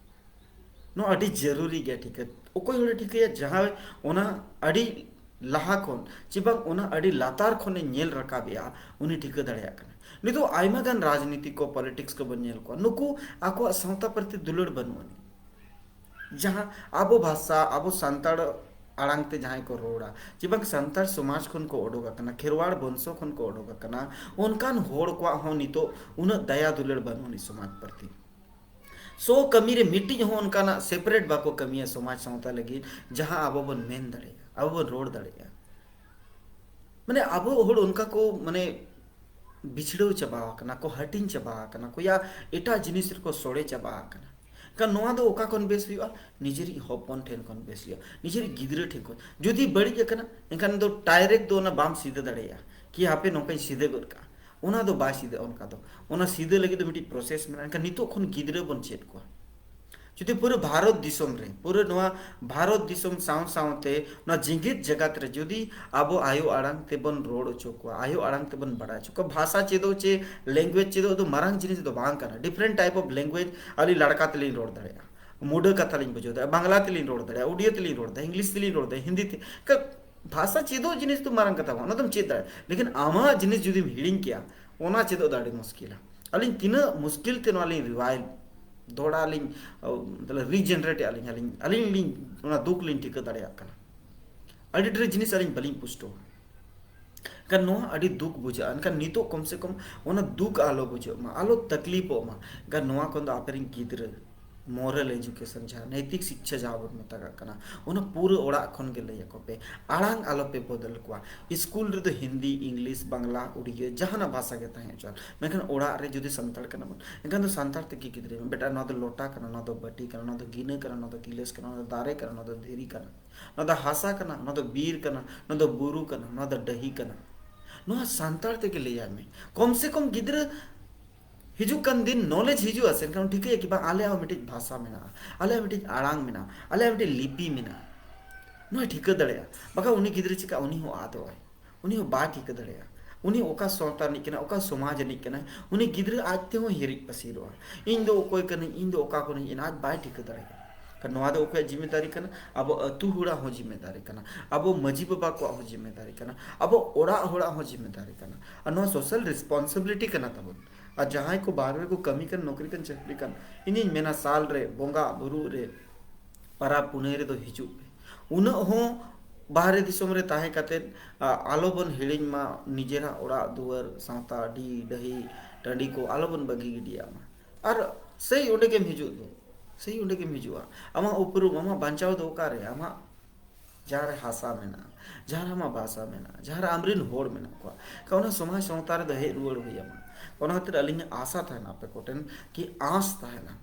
ᱱᱚᱣᱟ ᱟᱹᱰᱤ ᱡᱟᱹᱨᱩᱨᱤ ᱜᱮᱭᱟ ᱴᱷᱤᱠᱟᱹ᱾ ᱚᱠᱚᱭ ᱦᱚᱲᱮ ᱴᱷᱤᱠᱟᱹᱭᱟ? ᱡᱟᱦᱟᱸᱭ ᱚᱱᱟ ᱟᱹᱰᱤ ᱞᱟᱦᱟ ᱠᱷᱚᱱ ᱪᱮ ᱵᱟᱝ ᱚᱱᱟ ᱟᱹᱰᱤ ᱞᱟᱛᱟᱨ ᱠᱷᱚᱱᱮ ᱧᱮᱞ ᱨᱟᱠᱟᱵᱮᱜᱼᱟ, ᱩᱱᱤ ᱴᱷᱤᱠᱟᱹ ᱫᱟᱲᱮᱭᱟᱜ ᱠᱟᱱᱟ᱾ ᱱᱤᱛᱚᱜ ᱟᱭᱢᱟ ᱜᱟᱱ ᱨᱟᱡᱽᱱᱤᱛᱤ ᱠᱚ, ᱯᱚᱞᱤᱴᱤᱠᱥ ᱠᱚᱵᱚᱱ ᱧᱮᱞ ᱠᱚᱣᱟ, ᱱᱩᱠᱩ ᱟᱠᱚᱣᱟᱜ ᱥᱟᱶᱛᱟ ᱯᱨᱚᱛᱤ ᱫᱩᱞᱟᱹᱲ ᱵᱟᱹᱱᱩᱜ ᱟᱹᱱᱤᱡ᱾ ᱡᱟᱦᱟᱸ ᱟᱵᱚ ᱵᱷᱟᱥᱟ, ᱟᱵᱚ ᱥᱟᱱᱛᱟᱲ ᱟᱲᱟᱝ ᱛᱮ ᱡᱟᱦᱟᱸᱭ ᱠᱚ ᱨᱚᱲᱟ, ᱪᱮ ᱵᱟᱝ ᱥᱟᱱᱛᱟᱲ ᱥᱚᱢᱟᱡᱽ ᱠᱷᱚᱱ ᱠᱚ ᱚᱰᱚᱠ ᱟᱠᱟᱱᱟ, ᱠᱷᱮᱨᱣᱟᱲ ᱵᱚᱝᱥᱚ ᱠᱷᱚᱱ ᱠᱚ ᱚᱰᱚᱠ ᱟᱠᱟᱱᱟ, ᱚᱱᱠᱟᱱ ᱦᱚᱲ ᱠᱚᱣᱟᱜ ᱦᱚᱸ ᱱᱤᱛᱚᱜ ᱩᱱᱟᱹᱜ ᱫᱟᱭᱟ ᱫᱩᱞᱟᱹᱲ ᱵᱟᱹᱱᱩᱜ ᱟᱹᱱᱤᱡ ᱥᱚᱢᱟᱡᱽ ᱯᱨᱚᱛᱤ᱾ ᱥᱚ ᱠᱟᱹᱢᱤ ᱨᱮ ᱢᱤᱫᱴᱤᱡ ᱦᱚᱸ ᱚᱱᱠᱟᱱᱟᱜ ᱥᱮᱯᱟᱨᱮᱴ ᱵᱟᱠᱚ ᱠᱟᱹᱢᱤᱭᱟ ᱥᱚᱢᱟᱡᱽ ᱥᱟᱶᱛᱟ ᱞᱟᱹᱜᱤᱫ, ᱡᱟᱦᱟᱸ ᱟᱵᱚ ᱵᱚᱱ ᱢᱮᱱ ᱫᱟᱲᱮᱭᱟᱜᱼᱟ, ᱟᱵᱚ ᱵᱚᱱ ᱨᱚᱲ ᱫᱟᱲᱮᱭᱟᱜᱼᱟ᱾ ᱢᱟᱱᱮ ᱟᱵᱚ ᱦᱚᱲ ᱚᱱᱠᱟ ᱠᱚ, ᱢᱟᱱᱮ, ᱵᱤᱪᱷᱲᱟᱹᱣ ᱪᱟᱵᱟ ᱟᱠᱟᱱᱟ ᱠᱚ, ᱦᱟᱹᱴᱤᱧ ᱪᱟᱵᱟ ᱟᱠᱟᱱᱟ ᱠᱚ, ᱭᱟ ᱮᱴᱟᱜ ᱡᱤᱱᱤᱥ ᱨᱮᱠᱚ ᱥᱚᱲᱮ ᱪᱟᱵᱟ ᱟᱠᱟᱱᱟ᱾ ᱮᱱᱠᱷᱟᱱ ᱱᱚᱣᱟ ᱫᱚ ᱚᱠᱟ ᱠᱷᱚᱱ ᱵᱮᱥ ᱦᱩᱭᱩᱜᱼᱟ? ᱱᱤᱡᱮᱨᱤᱡ ᱦᱚᱯᱚᱱ ᱴᱷᱮᱱ ᱠᱷᱚᱱ ᱵᱮᱥ ᱦᱩᱭᱩᱜᱼᱟ, ᱱᱤᱡᱮᱨᱤᱡ ᱜᱤᱫᱽᱨᱟᱹ ᱴᱷᱮᱱ ᱠᱷᱚᱱ᱾ ᱡᱩᱫᱤ ᱵᱟᱹᱲᱤᱡ ᱟᱠᱟᱱᱟ, ᱮᱱᱠᱷᱟᱱ ᱫᱚ ᱰᱟᱭᱨᱮᱠᱴ ᱫᱚ ᱚᱱᱟ ᱵᱟᱢ ᱥᱤᱫᱷᱟᱹ ᱫᱟᱲᱮᱭᱟᱜᱼᱟ ᱠᱤ ᱦᱟᱯᱮ ᱱᱚᱝᱠᱟᱧ ᱥᱤᱫᱷᱟᱹ ᱜᱚᱫ ᱠᱟᱜᱼᱟ᱾ ᱚᱱᱟ ᱫᱚ ᱵᱟᱭ ᱥᱤᱫᱷᱟᱹᱜᱼᱟ ᱚᱱᱠᱟ ᱫᱚ᱾ ᱚᱱᱟ ᱥᱤᱫᱷᱟᱹ ᱞᱟᱹᱜᱤᱫ ᱫᱚ ᱢᱤᱫᱴᱤᱡ ᱯᱨᱚᱥᱮᱥ ᱢᱮᱱᱟᱜᱼᱟ᱾ ᱮᱱᱠᱷᱟᱱ ᱱᱤᱛᱚᱜ ᱠᱷᱚᱱ ᱜᱤᱫᱽᱨᱟᱹ ᱵᱚᱱ ᱪᱮᱫ ᱠᱚᱣᱟ᱾ ᱡᱩᱫᱤ ᱯᱩᱨᱟᱹ ᱵᱷᱟᱨᱚᱛ ᱫᱤᱥᱚᱢ ᱨᱮ, ᱯᱩᱨᱟᱹ ᱱᱚᱣᱟ ᱵᱷᱟᱨᱚᱛ ᱫᱤᱥᱚᱢ ᱥᱟᱶ ᱥᱟᱶᱛᱮ ᱱᱚᱣᱟ ᱡᱮᱜᱮᱛ ᱡᱟᱠᱟᱛ ᱨᱮ ᱡᱩᱫᱤ ᱟᱵᱚ ᱟᱭᱳ ᱟᱲᱟᱝ ᱛᱮᱵᱚᱱ ᱨᱚᱲ ᱦᱚᱪᱚ ᱠᱚᱣᱟ, ᱟᱭᱳ ᱟᱲᱟᱝ ᱛᱮᱵᱚᱱ ᱵᱟᱲᱟᱭ ᱦᱚᱪᱚ ᱠᱚᱣᱟ, ᱵᱷᱟᱥᱟ ᱪᱮᱫᱚᱜ ᱪᱮ ᱞᱮᱝᱜᱩᱭᱮᱡᱽ ᱪᱮᱫᱚᱜ ᱫᱚ ᱢᱟᱨᱟᱝ ᱡᱤᱱᱤᱥ ᱫᱚ ᱵᱟᱝ ᱠᱟᱱᱟ᱾ ᱰᱤᱯᱷᱟᱨᱮᱱᱴ ᱴᱟᱭᱤᱯ ᱚᱯᱷ ᱞᱮᱝᱜᱩᱭᱮᱡᱽ ᱟᱹᱞᱤᱧ ᱞᱟᱲᱠᱟ ᱛᱮᱞᱤᱧ ᱨᱚᱲ ᱫᱟᱲᱮᱭᱟᱜᱼᱟ, ᱢᱩᱰᱟᱹ ᱠᱟᱛᱷᱟ ᱞᱤᱧ ᱵᱩᱡᱷᱟᱹᱣ ᱫᱟᱲᱮᱭᱟᱜᱼᱟ, ᱵᱟᱝᱞᱟ ᱛᱮᱞᱤᱧ ᱨᱚᱲ ᱫᱟᱲᱮᱭᱟᱜᱼᱟ, ᱩᱰᱤᱭᱟ ᱛᱮᱞᱤᱧ ᱨᱚᱲ ᱫᱟᱲᱮᱭᱟᱜᱼᱟ, ᱤᱝᱞᱤᱥ ᱛᱮᱞᱤᱧ ᱨᱚᱲ ᱫᱟᱲᱮᱭᱟᱜᱼᱟ, ᱦᱤᱱᱫᱤ ᱛᱮ᱾ ᱠᱟ-, ᱵᱷᱟᱥᱟ ᱪᱮᱫᱚᱜ ᱡᱤᱱᱤᱥ ᱫᱚ ᱢᱟᱨᱟᱝ ᱠᱟᱛᱷᱟ ᱵᱟᱝ, ᱚᱱᱟ ᱫᱚᱢ ᱪᱮᱫ ᱫᱟᱲᱮᱭᱟᱜᱼᱟ᱾ ᱞᱮᱠᱤᱱ ᱟᱢᱟᱜ ᱡᱤᱱᱤᱥ ᱡᱩᱫᱤᱢ ᱦᱤᱲᱤᱧ ᱠᱮᱭᱟ, ᱚᱱᱟ ᱪᱮᱫᱚᱜ ᱫᱚ ᱟᱹᱰᱤ ᱢᱩᱥᱠᱤᱞᱟ᱾ ᱟᱹᱞᱤᱧ ᱛᱤᱱᱟᱹᱜ ᱢᱩᱥᱠᱤᱞ ᱛᱮ ᱱᱚᱣᱟ ᱞᱤᱧ ᱨᱤᱣᱟᱭᱤᱵᱷ, ᱫᱚᱦᱲᱟ ᱞᱤᱧ, ᱟᱹ, ᱢᱚᱛᱞᱚᱵ ᱨᱤᱡᱮᱱᱟᱨᱮᱴ ᱮᱫᱼᱟ ᱞᱤᱧ, ᱟᱹᱞᱤᱧ, ᱟᱹᱞᱤᱧ ᱞᱤᱧ ᱚᱱᱟ ᱫᱩᱠ ᱞᱤᱧ ᱴᱷᱤᱠᱟᱹ ᱫᱟᱲᱮᱭᱟᱜ ᱠᱟᱱᱟ᱾ ᱟᱹᱰᱤ ᱰᱷᱮᱨ ᱡᱤᱱᱤᱥ ᱟᱹᱞᱤᱧ ᱵᱟᱹᱞᱤᱧ ᱯᱩᱥᱴᱟᱹᱣᱟ᱾ ᱮᱱᱠᱷᱟᱱ ᱱᱚᱣᱟ ᱟᱹᱰᱤ ᱫᱩᱠ ᱵᱩᱡᱷᱟᱹᱜᱼᱟ᱾ ᱮᱱᱠᱷᱟᱱ ᱱᱤᱛᱚᱜ ᱠᱚᱢ ᱥᱮ ᱠᱚᱢ ᱚᱱᱟ ᱫᱩᱠ ᱟᱞᱚ ᱵᱩᱡᱷᱟᱹᱜ ᱢᱟ, ᱟᱞᱚ ᱛᱟᱠᱞᱤᱯᱚᱜ ᱢᱟ᱾ ᱮᱱᱠᱷᱟᱱ ᱱᱚᱣᱟ ᱠᱷᱚᱱ ᱫᱚ ᱟᱯᱮ ᱨᱮᱱ ᱜᱤᱫᱽᱨᱟᱹ ᱢᱚᱨᱟᱞ ᱮᱡᱩᱠᱮᱥᱚᱱ, ᱡᱟᱦᱟᱸ ᱱᱳᱭᱛᱤᱠ ᱥᱤᱠᱪᱷᱟ ᱡᱟᱦᱟᱸ ᱵᱚᱱ ᱢᱮᱛᱟᱜᱟᱜ ᱠᱟᱱᱟ, ᱚᱱᱟ ᱯᱩᱨᱟᱹ ᱚᱲᱟᱜ ᱠᱷᱚᱱ ᱜᱮ ᱞᱟᱹᱭ ᱟᱠᱚ ᱯᱮ᱾ ᱟᱲᱟᱝ ᱟᱞᱚ ᱯᱮ ᱵᱚᱫᱚᱞ ᱠᱚᱣᱟ᱾ ᱥᱠᱩᱞ ᱨᱮᱫᱚ ᱦᱤᱱᱫᱤ, ᱤᱝᱞᱤᱥ, ᱵᱟᱝᱞᱟ, ᱩᱲᱤᱭᱟᱹ, ᱡᱟᱦᱟᱱᱟᱜ ᱵᱷᱟᱥᱟ ᱜᱮ ᱛᱟᱦᱮᱸ ᱦᱚᱪᱚᱣᱟᱱ, ᱢᱮᱱᱠᱷᱟᱱ ᱚᱲᱟᱜ ᱨᱮ ᱡᱩᱫᱤ ᱥᱟᱱᱛᱟᱲ ᱠᱟᱱᱟ ᱵᱚᱱ, ᱮᱱᱠᱷᱟᱱ ᱫᱚ ᱥᱟᱱᱛᱟᱲ ᱛᱮᱜᱮ ᱜᱤᱫᱽᱨᱟᱹᱭ ᱢᱮ᱾ ᱵᱮᱴᱟ, ᱱᱚᱣᱟ ᱫᱚ ᱞᱚᱴᱟ ᱠᱟᱱᱟ, ᱱᱚᱣᱟ ᱫᱚ ᱵᱟᱹᱴᱤ ᱠᱟᱱᱟ, ᱱᱚᱣᱟ ᱫᱚ ᱜᱤᱱᱟᱹ ᱠᱟᱱᱟ, ᱱᱚᱣᱟ ᱫᱚ ᱫᱟᱨᱮ ᱠᱟᱱᱟ, ᱱᱚᱣᱟ ᱫᱚ ᱫᱷᱤᱨᱤ ᱠᱟᱱᱟ, ᱱᱚᱣᱟ ᱫᱚ ᱦᱟᱥᱟ ᱠᱟᱱᱟ, ᱱᱚᱣᱟ ᱫᱚ ᱵᱤᱨ ᱠᱟᱱᱟ, ᱱᱚᱣᱟ ᱫᱚ ᱵᱩᱨᱩ ᱠᱟᱱᱟ, ᱱᱚᱣᱟ ᱫᱚ ᱰᱟᱹᱦᱤ ᱠᱟᱱᱟ᱾ ᱱᱚᱣᱟ ᱥᱟᱱᱛᱟᱲ ᱛᱮᱜᱮ ᱞᱟᱹᱭᱟᱭ ᱢᱮ᱾ ᱠᱚᱢ ᱥᱮ ᱠᱚᱢ ᱜᱤᱫᱽᱨᱟᱹ ᱦᱤᱡᱩᱜ ᱠᱟᱱ ᱫᱤᱱ ᱱᱚᱞᱮᱡᱽ ᱦᱤᱡᱩᱜᱼᱟ ᱥᱮ, ᱮᱱᱠᱷᱟᱱ ᱴᱷᱤᱠᱟᱹᱭᱟ ᱠᱤ ᱵᱟᱝ, ᱟᱞᱮᱭᱟᱜ ᱦᱚᱸ ᱢᱤᱫᱴᱤᱡ ᱵᱷᱟᱥᱟ ᱢᱮᱱᱟᱜᱼᱟ, ᱟᱞᱮᱭᱟᱜ ᱢᱤᱫᱴᱤᱡ ᱟᱲᱟᱝ ᱢᱮᱱᱟᱜᱼᱟ, ᱟᱞᱮᱭᱟᱜ ᱢᱤᱫᱴᱤᱡ ᱞᱤᱯᱤ ᱢᱮᱱᱟᱜᱼᱟ᱾ ᱱᱚᱣᱟᱭ ᱴᱷᱤᱠᱟᱹ ᱫᱟᱲᱮᱭᱟᱜᱼᱟ᱾ ᱵᱟᱠᱷᱟᱱ ᱩᱱᱤ ᱜᱤᱫᱽᱨᱟᱹ ᱪᱤᱠᱟ, ᱩᱱᱤ ᱦᱚᱸ ᱟᱫᱚᱜᱼᱟᱭ, ᱩᱱᱤ ᱦᱚᱸ ᱵᱟᱭ ᱴᱷᱤᱠᱟᱹ ᱫᱟᱲᱮᱭᱟᱜᱼᱟ᱾ ᱩᱱᱤ ᱚᱠᱟ ᱥᱟᱶᱛᱟ ᱨᱤᱱᱤᱡ ᱠᱟᱱᱟᱭ, ᱚᱠᱟ ᱥᱚᱢᱟᱡᱽ ᱨᱤᱱᱤᱡ ᱠᱟᱱᱟᱭ, ᱩᱱᱤ ᱜᱤᱫᱽᱨᱟᱹ ᱟᱡ ᱛᱮᱦᱚᱸ ᱦᱤᱨᱤᱡ ᱯᱟᱹᱥᱤᱨᱚᱜᱼᱟ, "ᱤᱧ ᱫᱚ ᱚᱠᱚᱭ ᱠᱟᱹᱱᱟᱹᱧ, ᱤᱧ ᱫᱚ ᱚᱠᱟ ᱠᱷᱚᱱᱤᱧ ᱦᱮᱡ ᱮᱱᱟ", ᱟᱡ ᱵᱟᱭ ᱴᱷᱤᱠᱟᱹ ᱫᱟᱲᱮᱭᱟᱜᱼᱟ᱾ ᱠᱟᱨᱚᱱ ᱱᱚᱣᱟ ᱫᱚ ᱚᱠᱚᱭᱟᱜ ᱡᱤᱢᱢᱮᱫᱟᱨᱤ ᱠᱟᱱᱟ? ᱟᱵᱚ ᱟᱹᱛᱩ ᱦᱚᱲᱟᱜ ᱦᱚᱸ ᱡᱤᱢᱢᱮᱫᱟᱨᱤ ᱠᱟᱱᱟ, ᱟᱵᱚ ᱢᱟᱹᱡᱷᱤ ᱵᱟᱵᱟ ᱠᱚᱣᱟᱜ ᱦᱚᱸ ᱡᱤᱢᱢᱮᱫᱟᱨᱤ ᱠᱟᱱᱟ, ᱟᱵᱚ ᱚᱲᱟᱜ ᱦᱚᱲᱟᱜ ᱦᱚᱸ ᱡᱤᱢᱢᱮᱫᱟᱨᱤ ᱠᱟᱱᱟ, ᱟᱨ ᱱᱚᱣᱟ ᱥᱳᱥᱟᱞ ᱨᱮᱥᱯᱚᱱᱥᱤᱵᱤᱞᱤᱴᱤ ᱠᱟᱱᱟ ᱛᱟᱵᱚᱱ᱾ ᱟᱨ ᱡᱟᱦᱟᱸᱭ ᱠᱚ ᱵᱟᱦᱨᱮ ᱨᱮᱠᱚ ᱠᱟᱹᱢᱤ ᱠᱟᱱ, ᱱᱚᱠᱨᱤ ᱠᱟᱱ, ᱪᱟᱹᱠᱨᱤ ᱠᱟᱱ, ᱤᱧᱤᱧ ᱢᱮᱱᱟ ᱥᱟᱞ ᱨᱮ, ᱵᱚᱸᱜᱟ ᱵᱩᱨᱩ ᱨᱮ, ᱯᱟᱨᱟᱵᱽ ᱯᱩᱱᱟᱹᱭ ᱨᱮᱫᱚ ᱦᱤᱡᱩᱜ ᱯᱮ᱾ ᱩᱱᱟᱹᱜ ᱦᱚᱸ ᱵᱟᱦᱨᱮ ᱫᱤᱥᱚᱢ ᱨᱮ ᱛᱟᱦᱮᱸ ᱠᱟᱛᱮᱫ, ᱟ, ᱟᱞᱚ ᱵᱚᱱ ᱦᱤᱲᱤᱧ ᱢᱟ ᱱᱤᱡᱮᱨᱟᱜ ᱚᱲᱟᱜ ᱫᱩᱣᱟᱹᱨ, ᱥᱟᱶᱛᱟ, ᱰᱤ, ᱰᱟᱹᱦᱤ, ᱴᱟᱺᱰᱤ ᱠᱚ ᱟᱞᱚ ᱵᱚᱱ ᱵᱟᱹᱜᱤ ᱜᱤᱰᱤᱭᱟᱜ ᱢᱟ᱾ ᱟᱨ ᱥᱮᱭ ᱚᱸᱰᱮ ᱜᱮᱢ ᱦᱤᱡᱩᱜ ᱫᱚ, ᱥᱮᱭ ᱚᱸᱰᱮ ᱜᱮᱢ ᱦᱤᱡᱩᱜᱼᱟ᱾ ᱟᱢᱟᱜ ᱩᱯᱨᱩᱢ, ᱟᱢᱟᱜ ᱵᱟᱧᱪᱟᱣ ᱫᱚ ᱚᱠᱟᱨᱮ? ᱟᱢᱟᱜ ᱡᱟᱦᱟᱸ ᱨᱮ ᱦᱟᱥᱟ ᱢᱮᱱᱟᱜᱼᱟ, ᱡᱟᱦᱟᱸ ᱨᱮ ᱟᱢᱟᱜ ᱵᱷᱟᱥᱟ ᱢᱮᱱᱟᱜᱼᱟ, ᱡᱟᱦᱟᱸ ᱨᱮ ᱟᱢᱨᱮᱱ ᱦᱚᱲ ᱢᱮᱱᱟᱜ ᱠᱚᱣᱟ, ᱚᱱᱟ ᱥᱚᱢᱟᱡᱽ ᱥᱟᱶᱛᱟ ᱨᱮᱫᱚ ᱦᱮᱡ ᱨᱩᱣᱟᱹᱲ ᱦᱩᱭ ᱟᱢᱟ᱾ ᱚᱱᱟ ᱠᱷᱟᱹᱛᱤᱨ ᱟᱹᱞᱤᱧᱟᱜ ᱟᱥᱟ ᱛᱟᱦᱮᱱᱟ ᱟᱯᱮ ᱠᱚᱴᱷᱮᱱ, ᱠᱤ ᱟᱸᱥ ᱛᱟᱦᱮᱱᱟ,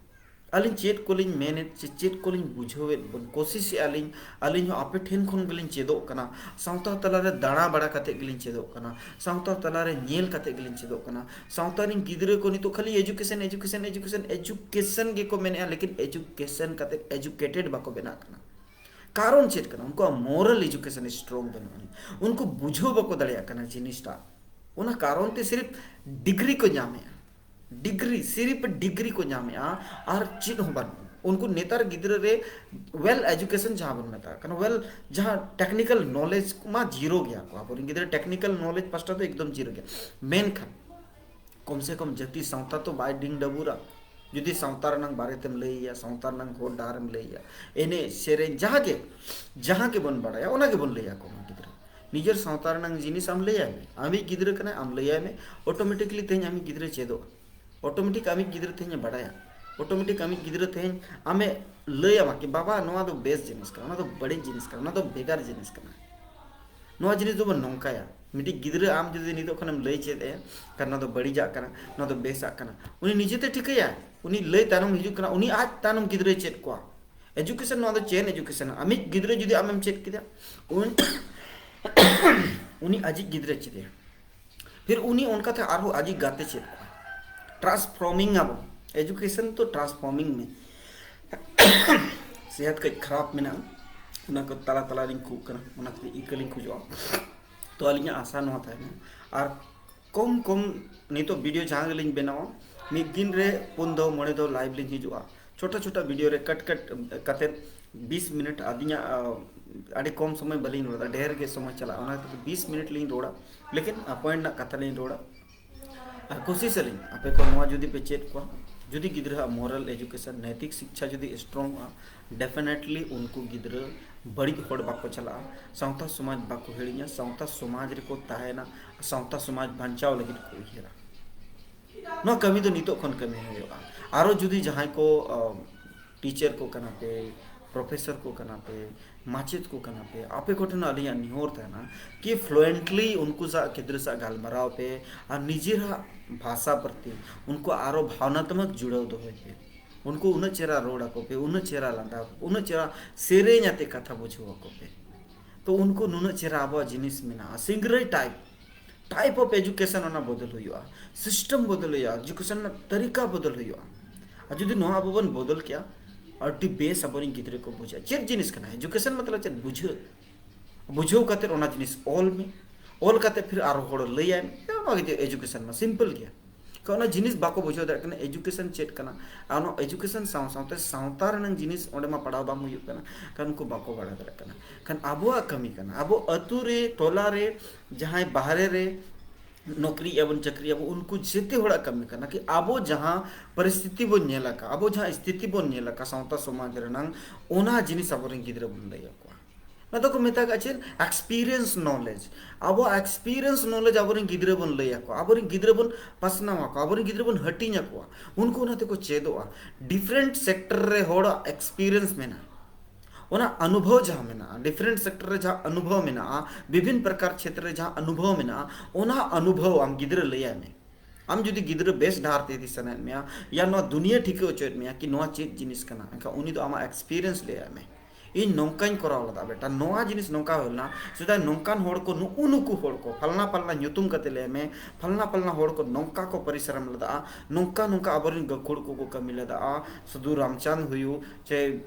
ᱟᱹᱞᱤᱧ ᱪᱮᱫ ᱠᱚᱞᱤᱧ ᱢᱮᱱᱮᱫ, ᱪᱮ ᱪᱮᱫ ᱠᱚᱞᱤᱧ ᱵᱩᱡᱷᱟᱹᱣᱮᱫ ᱵᱚᱱ ᱠᱳᱥᱤᱥᱮᱜᱼᱟ ᱞᱤᱧ, ᱟᱹᱞᱤᱧ ᱦᱚᱸ ᱟᱯᱮ ᱴᱷᱮᱱ ᱠᱷᱚᱱ ᱜᱮᱞᱤᱧ ᱪᱮᱫᱚᱜ ᱠᱟᱱᱟ᱾ ᱥᱟᱶᱛᱟ ᱛᱟᱞᱟᱨᱮ ᱫᱟᱬᱟ ᱵᱟᱲᱟ ᱠᱟᱛᱮ ᱜᱮᱞᱤᱧ ᱪᱮᱫᱚᱜ ᱠᱟᱱᱟ, ᱥᱟᱶᱛᱟ ᱛᱟᱞᱟᱨᱮ ᱧᱮᱞ ᱠᱟᱛᱮ ᱜᱮᱞᱤᱧ ᱪᱮᱫᱚᱜ ᱠᱟᱱᱟ᱾ ᱥᱟᱶᱛᱟ ᱨᱮᱱ ᱜᱤᱫᱽᱨᱟᱹ ᱠᱚ ᱱᱤᱛᱚᱜ ᱠᱷᱟᱹᱞᱤ education, education, education, education ᱜᱮᱠᱚ ᱢᱮᱱᱮᱫᱼᱟ, ᱞᱮᱠᱤᱱ education ᱠᱟᱛᱮ educated ᱵᱟᱠᱚ ᱵᱮᱱᱟᱜ ᱠᱟᱱᱟ᱾ ᱠᱟᱨᱚᱱ ᱪᱮᱫ ᱠᱟᱱᱟ? ᱩᱱᱠᱩᱣᱟᱜ moral education strong ᱵᱟᱹᱱᱩᱜ ᱟᱹᱱᱤᱡ, ᱩᱱᱠᱩ ᱵᱩᱡᱷᱟᱹᱣ ᱵᱟᱠᱚ ᱫᱟᱲᱮᱭᱟᱜ ᱠᱟᱱᱟ ᱡᱤᱱᱤᱥᱴᱟ᱾ ᱚᱱᱟ ᱠᱟᱨᱚᱱ ᱛᱮ ᱥᱤᱨᱤᱯ ᱰᱤᱜᱽᱨᱤ ᱠᱚ ᱧᱟᱢᱮᱜᱼᱟ, ᱰᱤᱜᱽᱨᱤ, ᱥᱤᱨᱤᱯ ᱰᱤᱜᱽᱨᱤ ᱠᱚ ᱧᱟᱢᱮᱜᱼᱟ, ᱟᱨ ᱪᱮᱫ ᱦᱚᱸ ᱵᱟᱹᱱᱩᱜᱼᱟ᱾ ᱩᱱᱠᱩ ᱱᱮᱛᱟᱨ ᱜᱤᱫᱽᱨᱟᱹ ᱨᱮ well education ᱡᱟᱦᱟᱸ ᱵᱚᱱ ᱢᱮᱛᱟᱜ ᱠᱟᱱᱟ, well ᱡᱟᱦᱟᱸ technical knowledge ᱢᱟ zero ᱜᱮᱭᱟ ᱠᱚ, ᱟᱵᱚᱨᱮᱱ ᱜᱤᱫᱽᱨᱟᱹ technical knowledge ᱯᱟᱥᱴᱟ ᱫᱚ ᱮᱠᱫᱚᱢ zero ᱜᱮᱭᱟ᱾ ᱢᱮᱱᱠᱷᱟᱱ ᱠᱚᱢ ᱥᱮ ᱠᱚᱢ ᱡᱟᱹᱛᱤ ᱥᱟᱶᱛᱟ ᱛᱚ ᱵᱟᱭ ᱰᱤᱝ ᱰᱟᱹᱵᱩᱨᱟ᱾ ᱡᱩᱫᱤ ᱥᱟᱶᱛᱟ ᱨᱮᱱᱟᱝ ᱵᱟᱨᱮᱛᱮᱢ ᱞᱟᱹᱭ ᱟᱭᱟ, ᱥᱟᱶᱛᱟ ᱨᱮᱱᱟᱝ ᱦᱚᱨ ᱰᱟᱦᱟᱨᱮᱢ ᱞᱟᱹᱭ ᱟᱭᱟ, ᱮᱱᱮᱡ ᱥᱮᱨᱮᱧ ᱡᱟᱦᱟᱸ ᱜᱮ, ᱡᱟᱦᱟᱸ ᱜᱮᱵᱚᱱ ᱵᱟᱲᱟᱭᱟ, ᱚᱱᱟ ᱜᱮᱵᱚᱱ ᱞᱟᱹᱭ ᱟᱠᱚ ᱢᱟ ᱜᱤᱫᱽᱨᱟᱹ᱾ ᱱᱤᱡᱮᱨ ᱥᱟᱶᱛᱟ ᱨᱮᱱᱟᱝ ᱡᱤᱱᱤᱥ ᱟᱢ ᱞᱟᱹᱭᱟᱭ ᱢᱮ, ᱟᱢᱤᱡ ᱜᱤᱫᱽᱨᱟᱹ ᱠᱟᱱᱟᱭ, ᱟᱢ ᱞᱟᱹᱭᱟᱭ ᱢᱮ, automatically ᱛᱮᱦᱮᱧ ᱟᱢᱤᱡ ᱜᱤᱫᱽᱨᱟᱹ ᱪᱮᱫᱚᱜᱼᱟ, automatic ᱟᱢᱤᱡ ᱜᱤᱫᱽᱨᱟᱹ ᱛᱮᱦᱮᱧ ᱮ ᱵᱟᱲᱟᱭᱟ, automatic ᱟᱢᱤᱡ ᱜᱤᱫᱽᱨᱟᱹ ᱛᱮᱦᱮᱧ ᱟᱢᱮ ᱞᱟᱹᱭ ᱟᱢᱟ ᱠᱤ, "ᱵᱟᱵᱟ, ᱱᱚᱣᱟ ᱫᱚ ᱵᱮᱥ ᱡᱤᱱᱤᱥ ᱠᱟᱱᱟ, ᱱᱚᱣᱟ ᱫᱚ ᱵᱟᱹᱲᱤᱡ ᱡᱤᱱᱤᱥ ᱠᱟᱱᱟ, ᱱᱚᱣᱟ ᱫᱚ ᱵᱷᱮᱜᱟᱨ ᱡᱤᱱᱤᱥ ᱠᱟᱱᱟ, ᱱᱚᱣᱟ ᱡᱤᱱᱤᱥ ᱫᱚᱵᱚᱱ ᱱᱚᱝᱠᱟᱭᱟ᱾" ᱢᱤᱫᱴᱤᱡ ᱜᱤᱫᱽᱨᱟᱹ ᱟᱢ ᱡᱩᱫᱤ ᱱᱤᱛᱚᱜ ᱠᱷᱚᱱᱮᱢ ᱞᱟᱹᱭ ᱪᱮᱫ ᱟᱭᱟ, ᱠᱟᱨᱚᱱ ᱱᱚᱣᱟ ᱫᱚ ᱵᱟᱹᱲᱤᱡᱟᱜ ᱠᱟᱱᱟ, ᱱᱚᱣᱟ ᱫᱚ ᱵᱮᱥᱟᱜ ᱠᱟᱱᱟ, ᱩᱱᱤ ᱱᱤᱡᱮᱛᱮ ᱴᱷᱤᱠᱟᱹᱭᱟᱭ᱾ ᱩᱱᱤ ᱞᱟᱹᱭ ᱛᱟᱭᱱᱚᱢ ᱦᱤᱡᱩᱜ ᱠᱟᱱᱟ, ᱩᱱᱤ ᱟᱡ ᱛᱟᱭᱱᱚᱢ ᱜᱤᱫᱽᱨᱟᱹᱭ ᱪᱮᱫ ᱠᱚᱣᱟ᱾ Education ᱱᱚᱣᱟ ᱫᱚ ᱪᱮᱱ education᱾ ᱟᱢᱤᱡ ᱜᱤᱫᱽᱨᱟᱹ ᱡᱩᱫᱤ ᱟᱢᱮᱢ ᱪᱮᱫ ᱠᱮᱫᱟ, ᱩᱱ-, ᱩᱱᱤ ᱟᱡᱤᱡ ᱜᱤᱫᱽᱨᱟᱹᱭ ᱪᱮᱫᱮᱭᱟ, ᱯᱷᱤᱨ ᱩᱱᱤ ᱚᱱᱠᱟᱛᱮ ᱟᱨᱦᱚᱸ ᱟᱡᱤᱡ ᱜᱟᱛᱮ ᱪᱮᱫ ᱠᱚᱣᱟ᱾ Transforming ᱟᱵᱚ, education ᱛᱚ transforming ᱢᱮ᱾ ᱥᱮᱦᱟᱛ ᱠᱟᱹᱡ ᱠᱷᱟᱨᱟᱯ ᱢᱮᱱᱟᱜᱼᱟ, ᱚᱱᱟ ᱠᱚ ᱛᱟᱞᱟ ᱛᱟᱞᱟ ᱨᱤᱧ ᱠᱷᱩᱜ ᱠᱟᱱᱟ, ᱚᱱᱟ ᱠᱷᱟᱹᱛᱤᱨ ᱤᱠᱟᱹ ᱞᱤᱧ ᱠᱷᱚᱡᱚᱜᱼᱟ᱾ ᱛᱚ ᱟᱹᱞᱤᱧᱟᱜ ᱟᱥᱟ ᱱᱚᱣᱟ ᱛᱟᱦᱮᱱᱟ, ᱟᱨ ᱠᱚᱢ ᱠᱚᱢ ᱱᱤᱛᱚᱜ video ᱡᱟᱦᱟᱸ ᱜᱮᱞᱤᱧ ᱵᱮᱱᱟᱣᱟ, ᱢᱤᱫ ᱫᱤᱱ ᱨᱮ ᱯᱩᱱ ᱫᱷᱟᱣ ᱢᱚᱬᱮ ᱫᱷᱟᱣ live ᱞᱤᱧ ᱦᱤᱡᱩᱜᱼᱟ᱾ ᱪᱷᱳᱴᱟ ᱪᱷᱳᱴᱟ video ᱨᱮ cut cut ᱠᱟᱛᱮ ᱵᱤᱥ ᱢᱤᱱᱤᱴ ᱟᱹᱞᱤᱧᱟᱜ, ᱟ, ᱟᱹᱰᱤ ᱠᱚᱢ ᱥᱚᱢᱚᱭ ᱵᱟᱹᱞᱤᱧ ᱨᱚᱲᱟ, ᱰᱷᱮᱨ ᱜᱮ ᱥᱚᱢᱚᱭ ᱪᱟᱞᱟᱜᱼᱟ, ᱚᱱᱟ ᱠᱷᱟᱹᱛᱤᱨ ᱵᱤᱥ ᱢᱤᱱᱤᱴ ᱞᱤᱧ ᱨᱚᱲᱟ, ᱞᱮᱠᱤᱱ point ᱨᱮᱱᱟᱜ ᱠᱟᱛᱷᱟ ᱞᱤᱧ ᱨᱚᱲᱟ᱾ ᱟᱨ ᱠᱳᱥᱤᱥ ᱟᱹᱞᱤᱧ ᱟᱯᱮ ᱠᱚ ᱱᱚᱣᱟ ᱡᱩᱫᱤ ᱯᱮ ᱪᱮᱫ ᱠᱚᱣᱟ, ᱡᱩᱫᱤ ᱜᱤᱫᱽᱨᱟᱹᱣᱟᱜ moral education, ᱱᱳᱭᱛᱤᱠ ᱥᱤᱠᱪᱷᱟ ᱡᱩᱫᱤ strong ᱚᱜᱼᱟ, definitely ᱩᱱᱠᱩ ᱜᱤᱫᱽᱨᱟᱹ ᱵᱟᱹᱲᱤᱡ ᱦᱚᱲ ᱵᱟᱠᱚ ᱪᱟᱞᱟᱜᱼᱟ, ᱥᱟᱶᱛᱟ ᱥᱚᱢᱟᱡᱽ ᱵᱟᱠᱚ ᱦᱤᱲᱤᱧᱟ, ᱥᱟᱶᱛᱟ ᱥᱚᱢᱟᱡᱽ ᱨᱮᱠᱚ ᱛᱟᱦᱮᱱᱟ, ᱥᱟᱶᱛᱟ ᱥᱚᱢᱟᱡᱽ ᱵᱟᱧᱪᱟᱣ ᱞᱟᱹᱜᱤᱫ ᱠᱚ ᱩᱭᱦᱟᱹᱨᱟ᱾ ᱱᱚᱣᱟ ᱠᱟᱹᱢᱤ ᱫᱚ ᱱᱤᱛᱚᱜ ᱠᱷᱚᱱ ᱠᱟᱹᱢᱤ ᱦᱩᱭᱩᱜᱼᱟ᱾ ᱟᱨᱚ ᱡᱩᱫᱤ ᱡᱟᱦᱟᱸᱭ ᱠᱚ, ᱟᱢ, teacher ᱠᱚ ᱠᱟᱱᱟ ᱯᱮ, professor ᱠᱚ ᱠᱟᱱᱟ ᱯᱮ, ᱢᱟᱪᱮᱫ ᱠᱚ ᱠᱟᱱᱟ ᱯᱮ, ᱟᱯᱮ ᱠᱚᱴᱷᱮᱱ ᱟᱹᱞᱤᱧᱟᱜ ᱱᱮᱦᱚᱨ ᱛᱟᱦᱮᱱᱟ ᱠᱤ fluently ᱩᱱᱠᱩ ᱥᱟᱶ, ᱜᱤᱫᱽᱨᱟᱹ ᱥᱟᱶ ᱜᱟᱞᱢᱟᱨᱟᱣ ᱯᱮ ᱟᱨ ᱱᱤᱡᱮᱨᱟᱜ ᱵᱷᱟᱥᱟ ᱯᱨᱚᱛᱤ ᱩᱱᱠᱩ ᱟᱨᱚ ᱵᱷᱟᱵᱽᱱᱟᱛᱢᱚᱠ ᱡᱩᱲᱟᱹᱣ ᱫᱚᱦᱚᱭ ᱯᱮ᱾ ᱩᱱᱠᱩ ᱩᱱᱟᱹᱜ ᱪᱮᱦᱨᱟ ᱨᱚᱲ ᱟᱠᱚ ᱯᱮ, ᱩᱱᱟᱹᱜ ᱪᱮᱦᱨᱟ ᱞᱟᱸᱫᱟ ᱟᱠᱚ ᱯᱮ, ᱩᱱᱟᱹᱜ ᱪᱮᱦᱨᱟ ᱥᱮᱨᱮᱧ ᱟᱛᱮ ᱠᱟᱛᱷᱟ ᱵᱩᱡᱷᱟᱹᱣ ᱟᱠᱚ ᱯᱮ᱾ ᱛᱚ ᱩᱱᱠᱩ ᱱᱩᱱᱟᱹᱜ ᱪᱮᱦᱨᱟ ᱟᱵᱚᱣᱟᱜ ᱡᱤᱱᱤᱥ ᱢᱮᱱᱟᱜᱼᱟ, ᱥᱤᱝᱨᱟᱹᱭ type, type of education ᱚᱱᱟ ᱵᱚᱫᱚᱞ ᱦᱩᱭᱩᱜᱼᱟ, system ᱵᱚᱫᱚᱞ ᱦᱩᱭᱩᱜᱼᱟ, education ᱨᱮᱱᱟᱜ ᱛᱟᱹᱨᱤᱠᱟ ᱵᱚᱫᱚᱞ ᱦᱩᱭᱩᱜᱼᱟ᱾ ᱟᱨ ᱡᱩᱫᱤ ᱱᱚᱣᱟ ᱟᱵᱚ ᱵᱚᱱ ᱵᱚᱫᱚᱞ ᱠᱮᱭᱟ, ᱟᱹᱰᱤ ᱵᱮᱥ ᱟᱵᱚᱨᱮᱱ ᱜᱤᱫᱽᱨᱟᱹ ᱠᱚ ᱵᱩᱡᱟ ᱪᱮᱫ ᱡᱤᱱᱤᱥ ᱠᱟᱱᱟ education, ᱢᱚᱛᱞᱚᱵ ᱪᱮᱫ ᱵᱩᱡᱷᱟᱹᱣ, ᱵᱩᱡᱷᱟᱹᱣ ᱠᱟᱛᱮ ᱚᱱᱟ ᱡᱤᱱᱤᱥ ᱚᱞ ᱢᱮ, ᱚᱞ ᱠᱟᱛᱮ ᱯᱷᱤᱨ ᱟᱨᱚ ᱦᱚᱲ ᱞᱟᱹᱭᱟᱭ ᱢᱮ᱾ ᱱᱚᱣᱟ ᱜᱮ education ᱢᱟ simple ᱜᱮᱭᱟ᱾ ᱠᱟᱨᱚᱱ ᱚᱱᱟ ᱡᱤᱱᱤᱥ ᱵᱟᱠᱚ ᱵᱩᱡᱷᱟᱹᱣ ᱫᱟᱲᱮᱭᱟᱜ ᱠᱟᱱᱟ, education ᱪᱮᱫ ᱠᱟᱱᱟ᱾ ᱟᱨ ᱚᱱᱟ education ᱥᱟᱶ ᱥᱟᱶᱛᱮ ᱥᱟᱶᱛᱟ ᱨᱮᱱᱟᱜ ᱡᱤᱱᱤᱥ ᱚᱸᱰᱮ ᱢᱟ ᱯᱟᱲᱦᱟᱣ ᱵᱟᱝ ᱦᱩᱭᱩᱜ ᱠᱟᱱᱟ, ᱠᱟᱨᱚᱱ ᱩᱱᱠᱩ ᱵᱟᱠᱚ ᱵᱟᱲᱟᱭ ᱫᱟᱲᱮᱭᱟᱜ ᱠᱟᱱᱟ᱾ ᱠᱷᱟᱱ ᱟᱵᱚᱣᱟᱜ ᱠᱟᱹᱢᱤ ᱠᱟᱱᱟ, ᱟᱵᱚ ᱟᱹᱛᱩ ᱨᱮ, ᱴᱚᱞᱟ ᱨᱮ, ᱡᱟᱦᱟᱸᱭ ᱵᱟᱦᱨᱮ ᱨᱮ ᱱᱚᱠᱨᱤᱭᱮᱫᱼᱟ ᱵᱚᱱ, ᱪᱟᱹᱠᱨᱤᱭᱮᱫᱼᱟ ᱵᱚᱱ, ᱩᱱᱠᱩ ᱡᱮᱛᱮ ᱦᱚᱲᱟᱜ ᱠᱟᱹᱢᱤ ᱠᱟᱱᱟ ᱠᱤ ᱟᱵᱚ ᱡᱟᱦᱟᱸ ᱯᱚᱨᱤᱥᱛᱷᱤᱛᱤ ᱵᱚᱱ ᱧᱮᱞ ᱟᱠᱟᱫ, ᱟᱵᱚ ᱡᱟᱦᱟᱸ ᱥᱛᱷᱤᱛᱤ ᱵᱚᱱ ᱧᱮᱞ ᱟᱠᱟᱫ ᱥᱟᱶᱛᱟ ᱥᱚᱢᱟᱡᱽ ᱨᱮᱱᱟᱝ, ᱚᱱᱟ ᱡᱤᱱᱤᱥ ᱟᱵᱚᱨᱮᱱ ᱜᱤᱫᱽᱨᱟᱹ ᱵᱚᱱ ᱞᱟᱹᱭ ᱟᱠᱚᱣᱟ᱾ ᱚᱱᱟ ᱫᱚᱠᱚ ᱢᱮᱛᱟᱜᱟᱜ ᱪᱮᱫ? Experience knowledge᱾ ᱟᱵᱚᱣᱟᱜ experience knowledge ᱟᱵᱚᱨᱮᱱ ᱜᱤᱫᱽᱨᱟᱹ ᱵᱚᱱ ᱞᱟᱹᱭ ᱟᱠᱚᱣᱟ, ᱟᱵᱚᱨᱮᱱ ᱜᱤᱫᱽᱨᱟᱹ ᱵᱚᱱ ᱯᱟᱥᱱᱟᱣ ᱟᱠᱚᱣᱟ, ᱟᱵᱚᱨᱮᱱ ᱜᱤᱫᱽᱨᱟᱹ ᱵᱚᱱ ᱦᱟᱹᱴᱤᱧ ᱟᱠᱚᱣᱟ, ᱩᱱᱠᱩ ᱚᱱᱟ ᱛᱮᱠᱚ ᱪᱮᱫᱚᱜᱼᱟ᱾ Different sector ᱨᱮ ᱦᱚᱲᱟᱜ experience ᱢᱮᱱᱟᱜᱼᱟ, ᱚᱱᱟ ᱚᱱᱩᱵᱷᱚᱵ ᱡᱟᱦᱟᱸ ᱢᱮᱱᱟᱜᱼᱟ, different sector ᱨᱮ ᱡᱟᱦᱟᱸ ᱚᱱᱩᱵᱷᱚᱵ ᱢᱮᱱᱟᱜᱼᱟ, ᱵᱤᱵᱷᱤᱱ ᱯᱨᱚᱠᱟᱨ ᱪᱷᱮᱛᱨᱚ ᱨᱮ ᱡᱟᱦᱟᱸ ᱚᱱᱩᱵᱷᱚᱵ ᱢᱮᱱᱟᱜᱼᱟ, ᱚᱱᱟ ᱚᱱᱩᱵᱷᱚᱵ ᱟᱢ ᱜᱤᱫᱽᱨᱟᱹ ᱞᱟᱹᱭᱟᱭ ᱢᱮ᱾ ᱟᱢ ᱡᱩᱫᱤ ᱜᱤᱫᱽᱨᱟᱹ ᱵᱮᱥ ᱰᱟᱦᱟᱨ ᱛᱮ ᱤᱫᱤ ᱥᱟᱱᱟᱭᱮᱫ ᱢᱮᱭᱟ, ᱭᱟ ᱱᱚᱣᱟ ᱫᱩᱱᱤᱭᱟᱹ ᱴᱷᱤᱠᱟᱹ ᱦᱚᱪᱚᱭᱮᱫ ᱢᱮᱭᱟ ᱠᱤ ᱱᱚᱣᱟ ᱪᱮᱫ ᱡᱤᱱᱤᱥ ᱠᱟᱱᱟ, ᱮᱱᱠᱷᱟᱱ ᱩᱱᱤ ᱫᱚ ᱟᱢᱟᱜ experience ᱞᱟᱹᱭᱟᱭ ᱢᱮ᱾ ᱤᱧ ᱱᱚᱝᱠᱟᱧ ᱠᱚᱨᱟᱣ ᱞᱮᱫᱟ ᱵᱮᱴᱟ, ᱱᱚᱣᱟ ᱡᱤᱱᱤᱥ ᱱᱚᱝᱠᱟ ᱦᱩᱭ ᱞᱮᱱᱟ, ᱥᱮᱫᱟᱭ ᱱᱚᱝᱠᱟᱱ ᱦᱚᱲ ᱠᱚ, ᱱᱩᱜᱼᱩ ᱱᱩᱠᱩ ᱦᱚᱲ ᱠᱚ, ᱯᱷᱟᱞᱱᱟ ᱯᱷᱟᱞᱱᱟ ᱧᱩᱛᱩᱢ ᱠᱟᱛᱮ ᱞᱟᱹᱭ ᱢᱮ, ᱯᱷᱟᱞᱱᱟ ᱯᱷᱟᱞᱱᱟ ᱦᱚᱲ ᱠᱚ ᱱᱚᱝᱠᱟ ᱠᱚ ᱯᱚᱨᱤᱥᱨᱚᱢ ᱞᱮᱫᱟ, ᱱᱚᱝᱠᱟ ᱱᱚᱝᱠᱟ ᱟᱵᱚᱨᱮᱱ ᱜᱟᱹᱠᱷᱩᱲ ᱠᱚᱠᱚ ᱠᱟᱹᱢᱤ ᱞᱮᱫᱟ᱾ ᱥᱩᱫᱷᱩ ᱨᱟᱢᱪᱟᱸᱫᱽ ᱦᱩᱭᱩᱜ ᱪᱮ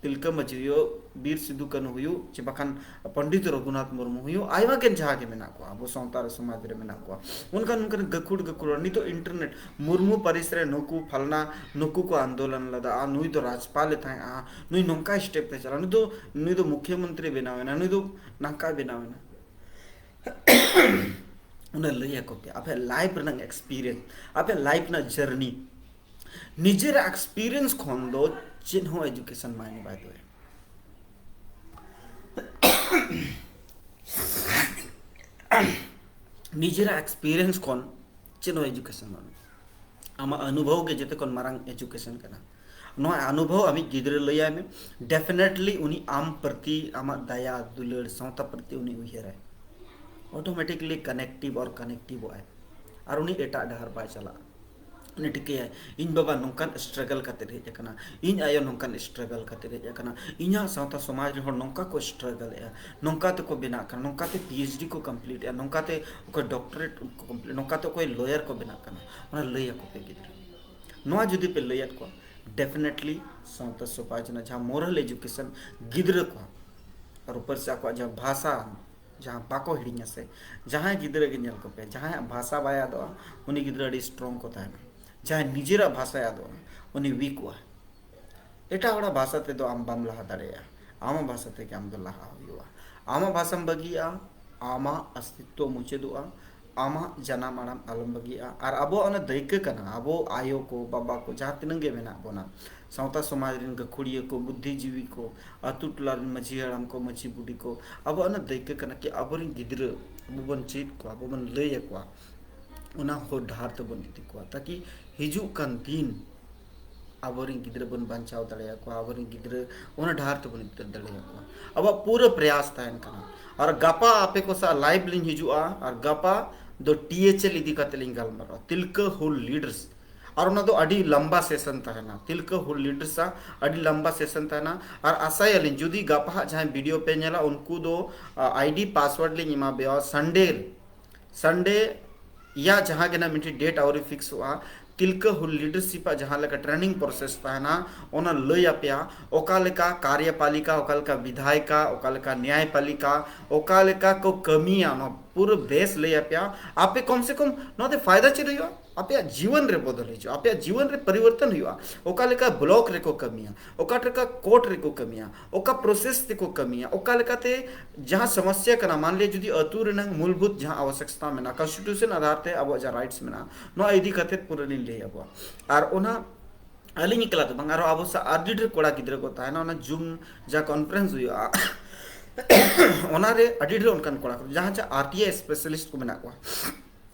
ᱛᱤᱞᱠᱟᱹ ᱢᱟᱹᱡᱷᱤ ᱦᱩᱭᱩᱜ, ᱵᱤᱨ ᱥᱤᱫᱩ ᱠᱟᱹᱱᱦᱩ ᱦᱩᱭᱩᱜ, ᱪᱮ ᱵᱟᱠᱷᱟᱱ ᱯᱚᱱᱰᱤᱛ ᱨᱚᱜᱷᱩᱱᱟᱛᱷ ᱢᱩᱨᱢᱩ ᱦᱩᱭᱩᱜ, ᱟᱭᱢᱟ ᱜᱟᱱ ᱡᱟᱦᱟᱸ ᱜᱮ ᱢᱮᱱᱟᱜ ᱠᱚᱣᱟ ᱟᱵᱚ ᱥᱟᱶᱛᱟ ᱨᱮ, ᱥᱚᱢᱟᱡᱽ ᱨᱮ ᱢᱮᱱᱟᱜ ᱠᱚᱣᱟ, ᱚᱱᱠᱟᱱ ᱚᱱᱠᱟᱱ ᱜᱟᱹᱠᱷᱩᱲ ᱜᱟᱹᱠᱷᱩᱲ᱾ ᱱᱤᱛᱚᱜ internet, ᱢᱩᱨᱢᱩ ᱯᱟᱹᱨᱤᱥ ᱨᱮ ᱱᱩᱠᱩ ᱯᱷᱟᱞᱱᱟ ᱱᱩᱠᱩ ᱠᱚ ᱟᱱᱫᱳᱞᱚᱱ ᱞᱮᱫᱟ, ᱟᱨ ᱱᱩᱭ ᱫᱚ ᱨᱟᱡᱽᱯᱟᱞ ᱮ ᱛᱟᱦᱮᱸᱜᱼᱟ, ᱱᱩᱭ ᱱᱚᱝᱠᱟ step ᱛᱮ ᱪᱟᱞᱟᱣ, ᱱᱩᱭ ᱫᱚ, ᱱᱩᱭ ᱫᱚ ᱢᱩᱠᱷᱭᱚ ᱢᱚᱱᱛᱨᱤ ᱵᱮᱱᱟᱣ ᱮᱱᱟ, ᱱᱩᱭ ᱫᱚ ᱱᱟᱝᱠᱟᱭ ᱵᱮᱱᱟᱣ ᱮᱱᱟ᱾ ᱚᱱᱟ ᱞᱟᱹᱭ ᱟᱠᱚ ᱯᱮ, ᱟᱯᱮ life ᱨᱮᱱᱟᱜ experience, ᱟᱯᱮ life ᱨᱮᱱᱟᱜ journey, ᱱᱤᱡᱮᱨᱟᱜ experience ᱠᱷᱚᱱ ᱫᱚ ᱪᱮᱫ ᱦᱚᱸ education ᱢᱟᱭᱱᱮ ᱵᱟᱭ ᱫᱚᱦᱚᱭᱟ᱾ ᱱᱤᱡᱮᱨᱟᱜ experience ᱠᱷᱚᱱ ᱪᱮᱫ ᱦᱚᱸ education ᱵᱟᱹᱱᱩᱜᱼᱟ᱾ ᱟᱢᱟᱜ ᱚᱱᱩᱵᱷᱚᱵ ᱜᱮ ᱡᱚᱛᱚ ᱠᱷᱚᱱ ᱢᱟᱨᱟᱝ education ᱠᱟᱱᱟ᱾ ᱱᱚᱣᱟ ᱚᱱᱩᱵᱷᱚᱵ ᱟᱢᱤᱡ ᱜᱤᱫᱽᱨᱟᱹ ᱞᱟᱹᱭᱟᱭ ᱢᱮ, definitely ᱩᱱᱤ ᱟᱢ ᱯᱨᱚᱛᱤ ᱟᱢᱟᱜ ᱫᱟᱭᱟ ᱫᱩᱞᱟᱹᱲ ᱥᱟᱶᱛᱟ ᱯᱨᱚᱛᱤ ᱩᱱᱤ ᱩᱭᱦᱟᱹᱨᱟᱭ, automatically connective or connective ᱚᱜᱼᱟᱭ, ᱟᱨ ᱩᱱᱤ ᱮᱴᱟᱜ ᱰᱟᱦᱟᱨ ᱵᱟᱭ ᱪᱟᱞᱟᱜᱼᱟ᱾ ᱩᱱᱤ ᱴᱷᱤᱠᱟᱹᱭᱟᱭ, ᱤᱧ ᱵᱟᱵᱟ ᱱᱚᱝᱠᱟᱱ struggle ᱠᱟᱛᱮ ᱦᱮᱡ ᱟᱠᱟᱱᱟ, ᱤᱧ ᱟᱭᱳ ᱱᱚᱝᱠᱟᱱ struggle ᱠᱟᱛᱮ ᱦᱮᱡ ᱟᱠᱟᱱᱟ, ᱤᱧᱟᱹᱜ ᱥᱟᱶᱛᱟ ᱥᱚᱢᱟᱡᱽ ᱨᱮᱱ ᱦᱚᱲ ᱱᱚᱝᱠᱟ ᱠᱚ struggle ᱮᱫᱼᱟ, ᱱᱚᱝᱠᱟ ᱛᱮᱠᱚ ᱵᱮᱱᱟᱜ ᱠᱟᱱᱟ, ᱱᱚᱝᱠᱟ ᱛᱮ PhD ᱠᱚ complete ᱮᱫᱼᱟ, ᱱᱚᱝᱠᱟ ᱛᱮ ᱚᱠᱚᱭ doctorate ᱠᱚ complete, ᱱᱚᱝᱠᱟ ᱛᱮ ᱚᱠᱚᱭ lawyer ᱠᱚ ᱵᱮᱱᱟᱜ ᱠᱟᱱᱟ, ᱚᱱᱟ ᱞᱟᱹᱭ ᱟᱠᱚ ᱯᱮ ᱜᱤᱫᱽᱨᱟᱹ᱾ ᱱᱚᱣᱟ ᱡᱩᱫᱤ ᱯᱮ ᱞᱟᱹᱭᱟᱫ ᱠᱚᱣᱟ, definitely ᱥᱟᱶᱛᱟ ᱥᱚᱢᱟᱡᱽ ᱨᱮᱱᱟᱜ ᱡᱟᱦᱟᱸ moral education ᱜᱤᱫᱽᱨᱟᱹ ᱠᱚᱣᱟᱜ ᱟᱨ ᱩᱯᱟᱹᱨ ᱥᱮ ᱟᱠᱚᱣᱟᱜ ᱡᱟᱦᱟᱸ ᱵᱷᱟᱥᱟ, ᱡᱟᱦᱟᱸ ᱵᱟᱠᱚ ᱦᱤᱲᱤᱧᱟ ᱥᱮ, ᱡᱟᱦᱟᱸᱭ ᱜᱤᱫᱽᱨᱟᱹ ᱜᱮ ᱧᱮᱞ ᱠᱚᱯᱮ, ᱡᱟᱦᱟᱸᱭᱟᱜ ᱵᱷᱟᱥᱟ ᱵᱟᱭ ᱟᱫᱚᱜᱼᱟ, ᱩᱱᱤ ᱜᱤᱫᱽᱨᱟᱹ ᱟᱹᱰᱤ strong ᱠᱚ ᱛᱟᱦᱮᱱᱟ᱾ ᱡᱟᱦᱟᱸᱭ ᱱᱤᱡᱮᱨᱟᱜ ᱵᱷᱟᱥᱟᱭ ᱟᱫᱚᱜᱼᱟ, ᱩᱱᱤ weak ᱚᱜᱼᱟ᱾ ᱮᱴᱟᱜ ᱦᱚᱲᱟᱜ ᱵᱷᱟᱥᱟ ᱛᱮᱫᱚ ᱟᱢ ᱵᱟᱢ ᱞᱟᱦᱟ ᱫᱟᱲᱮᱭᱟᱜᱼᱟ᱾ ᱟᱢᱟᱜ ᱵᱷᱟᱥᱟ ᱛᱮᱜᱮ ᱟᱢ ᱫᱚ ᱞᱟᱦᱟ ᱦᱩᱭᱩᱜᱼᱟ᱾ ᱟᱢᱟᱜ ᱵᱷᱟᱥᱟᱢ ᱵᱟᱹᱜᱤᱭᱟᱜᱼᱟ, ᱟᱢᱟᱜ ᱚᱥᱛᱤᱛᱛᱚ ᱢᱩᱪᱟᱹᱫᱚᱜᱼᱟ᱾ ᱟᱢᱟᱜ ᱡᱟᱱᱟᱢ ᱟᱲᱟᱝ ᱟᱞᱚᱢ ᱵᱟᱹᱜᱤᱭᱟᱜᱼᱟ᱾ ᱟᱨ ᱟᱵᱚᱣᱟᱜ ᱚᱱᱟ ᱫᱟᱹᱭᱠᱟᱹ ᱠᱟᱱᱟ, ᱟᱵᱚ ᱟᱭᱳ ᱠᱚ, ᱵᱟᱵᱟ ᱠᱚ, ᱡᱟᱦᱟᱸ ᱛᱤᱱᱟᱹᱜ ᱜᱮ ᱢᱮᱱᱟᱜ ᱵᱚᱱᱟ, ᱥᱟᱶᱛᱟ ᱥᱚᱢᱟᱡᱽ ᱨᱮᱱ ᱜᱟᱹᱠᱷᱩᱲᱤᱭᱟᱹ ᱠᱚ, ᱵᱩᱫᱽᱫᱷᱤᱡᱤᱵᱤ ᱠᱚ, ᱟᱛᱳ ᱴᱚᱞᱟ ᱨᱮᱱ ᱢᱟᱹᱡᱷᱤ ᱦᱟᱲᱟᱢ ᱠᱚ, ᱢᱟᱹᱡᱷᱤ ᱵᱩᱰᱷᱤ ᱠᱚ, ᱟᱵᱚᱣᱟᱜ ᱚᱱᱟ ᱫᱟᱹᱭᱠᱟᱹ ᱠᱟᱱᱟ ᱠᱤ ᱟᱵᱚᱨᱮᱱ ᱜᱤᱫᱽᱨᱟᱹ ᱟᱵᱚ ᱵᱚᱱ ᱪᱮᱫ ᱠᱚᱣᱟ, ᱟᱵᱚ ᱵᱚᱱ ᱞᱟᱹᱭ ᱟᱠᱚᱣᱟ, ᱚᱱᱟ ᱦᱚᱨ ᱰᱟᱦᱟᱨ ᱛᱮᱵᱚᱱ ᱤᱫᱤ ᱠᱚᱣᱟ, ᱛᱟᱠᱤ ᱦᱤᱡᱩᱜ ᱠᱟᱱ ᱫᱤᱱ ᱟᱵᱚᱨᱮᱱ ᱜᱤᱫᱽᱨᱟᱹ ᱵᱚᱱ ᱵᱟᱧᱪᱟᱣ ᱫᱟᱲᱮᱭᱟᱠᱚᱣᱟ, ᱟᱵᱚᱨᱮᱱ ᱜᱤᱫᱽᱨᱟᱹ ᱚᱱᱟ ᱰᱟᱦᱟᱨ ᱛᱮᱵᱚᱱ ᱤᱫᱤ ᱫᱟᱲᱮᱭᱟᱠᱚᱣᱟ᱾ ᱟᱵᱚᱣᱟᱜ ᱯᱩᱨᱟᱹ ᱯᱨᱚᱭᱟᱥ ᱛᱟᱦᱮᱱ ᱠᱟᱱᱟ᱾ ᱟᱨ ᱜᱟᱯᱟ ᱟᱯᱮ ᱠᱚ ᱥᱟᱶ live ᱞᱤᱧ ᱦᱤᱡᱩᱜᱼᱟ, ᱟᱨ ᱜᱟᱯᱟ ᱫᱚ THL ᱤᱫᱤ ᱠᱟᱛᱮ ᱞᱤᱧ ᱜᱟᱞᱢᱟᱨᱟᱣᱟ, ᱛᱤᱞᱠᱟᱹ ᱦᱩᱞ leaders᱾ ᱟᱨ ᱚᱱᱟ ᱫᱚ ᱟᱹᱰᱤ ᱞᱟᱢᱵᱟ session ᱛᱟᱦᱮᱱᱟ, ᱛᱤᱞᱠᱟᱹ ᱦᱩᱞ leaders ᱟᱜ ᱟᱹᱰᱤ ᱞᱟᱢᱵᱟ session ᱛᱟᱦᱮᱱᱟ᱾ ᱟᱨ ᱟᱥᱟᱭᱟᱞᱤᱧ ᱡᱩᱫᱤ ᱜᱟᱯᱟ ᱦᱟᱸᱜ ᱡᱟᱦᱟᱸᱭ video ᱯᱮ ᱧᱮᱞᱟ, ᱩᱱᱠᱩ ᱫᱚ, ᱟ, ID password ᱞᱤᱧ ᱮᱢᱟ ᱯᱮᱭᱟ᱾ Sunday, Sunday ᱭᱟ ᱡᱟᱦᱟᱸ ᱜᱮ ᱱᱟᱜ ᱢᱤᱫᱴᱤᱡ date ᱟᱹᱣᱨᱤ ᱯᱷᱤᱠᱥᱚᱜᱼᱟ, ᱛᱤᱞᱠᱟᱹ ᱦᱩᱞ leadership ᱟᱜ ᱡᱟᱦᱟᱸ ᱞᱮᱠᱟ training process ᱛᱟᱦᱮᱱᱟ, ᱚᱱᱟ ᱞᱟᱹᱭ ᱟᱯᱮᱭᱟ, ᱚᱠᱟ ᱞᱮᱠᱟ ᱠᱟᱨᱭᱚᱯᱟᱞᱤᱠᱟ, ᱚᱠᱟ ᱞᱮᱠᱟ ᱵᱤᱫᱷᱟᱭᱤᱠᱟ, ᱚᱠᱟ ᱞᱮᱠᱟ ᱱᱮᱭᱟᱭᱯᱟᱞᱤᱠᱟ, ᱚᱠᱟ ᱞᱮᱠᱟ ᱠᱚ ᱠᱟᱹᱢᱤᱭᱟ, ᱱᱚᱣᱟ ᱯᱩᱨᱟᱹ ᱵᱮᱥ ᱞᱟᱹᱭ ᱟᱯᱮᱭᱟ᱾ ᱟᱯᱮ ᱠᱚᱢ ᱥᱮ ᱠᱚᱢ ᱱᱚᱣᱟ ᱛᱮ ᱯᱷᱟᱭᱫᱟ ᱪᱮᱫ ᱦᱩᱭᱩᱜᱼᱟ? ᱟᱯᱮᱭᱟᱜ ᱡᱤᱭᱚᱱ ᱨᱮ ᱵᱚᱫᱚᱞ ᱦᱤᱡᱩᱜᱼᱟ, ᱟᱯᱮᱭᱟᱜ ᱡᱤᱭᱚᱱ ᱨᱮ ᱯᱚᱨᱤᱵᱚᱨᱛᱚᱱ ᱦᱩᱭᱩᱜᱼᱟ᱾ ᱚᱠᱟ ᱞᱮᱠᱟ block ᱨᱮᱠᱚ ᱠᱟᱹᱢᱤᱭᱟ, ᱚᱠᱟ ᱞᱮᱠᱟ court ᱨᱮᱠᱚ ᱠᱟᱹᱢᱤᱭᱟ, ᱚᱠᱟ process ᱛᱮᱠᱚ ᱠᱟᱹᱢᱤᱭᱟ, ᱚᱠᱟ ᱞᱮᱠᱟᱛᱮ ᱡᱟᱦᱟᱸ ᱥᱚᱢᱚᱥᱭᱟ ᱠᱟᱱᱟ, ᱢᱟᱱ ᱞᱤᱭᱟ ᱡᱩᱫᱤ ᱟᱹᱛᱩ ᱨᱮᱱᱟᱜ ᱢᱩᱞᱵᱷᱩᱛ ᱡᱟᱦᱟᱸ ᱟᱵᱚᱥᱭᱚᱠᱛᱟ ᱢᱮᱱᱟᱜᱼᱟ, constitution ᱟᱫᱷᱟᱨ ᱛᱮ ᱟᱵᱚᱣᱟᱜ ᱡᱟᱦᱟᱸ rights ᱢᱮᱱᱟᱜᱼᱟ, ᱱᱚᱣᱟ ᱤᱫᱤ ᱠᱟᱛᱮ ᱯᱩᱨᱟᱹ ᱞᱤᱧ ᱞᱟᱹᱭ ᱟᱵᱚᱣᱟ᱾ ᱟᱨ ᱚᱱᱟ ᱟᱹᱞᱤᱧ ᱮᱠᱞᱟ ᱫᱚ ᱵᱟᱝ, ᱟᱨᱚ ᱟᱵᱚ ᱥᱟᱶ ᱟᱹᱰᱤ ᱰᱷᱮᱨ ᱠᱚᱲᱟ ᱜᱤᱫᱽᱨᱟᱹ ᱠᱚ ᱛᱟᱦᱮᱱᱟ, ᱚᱱᱟ Zoom ᱡᱟᱦᱟᱸ conference ᱦᱩᱭᱩᱜᱼᱟ, ᱚᱱᱟᱨᱮ ᱟᱹᱰᱤ ᱰᱷᱮᱨ ᱚᱱᱠᱟᱱ ᱠᱚᱲᱟ ᱠᱚ, ᱡᱟᱦᱟᱸ ᱪᱮ RTI specialist ᱠᱚ ᱢᱮᱱᱟᱜ ᱠᱚᱣᱟ,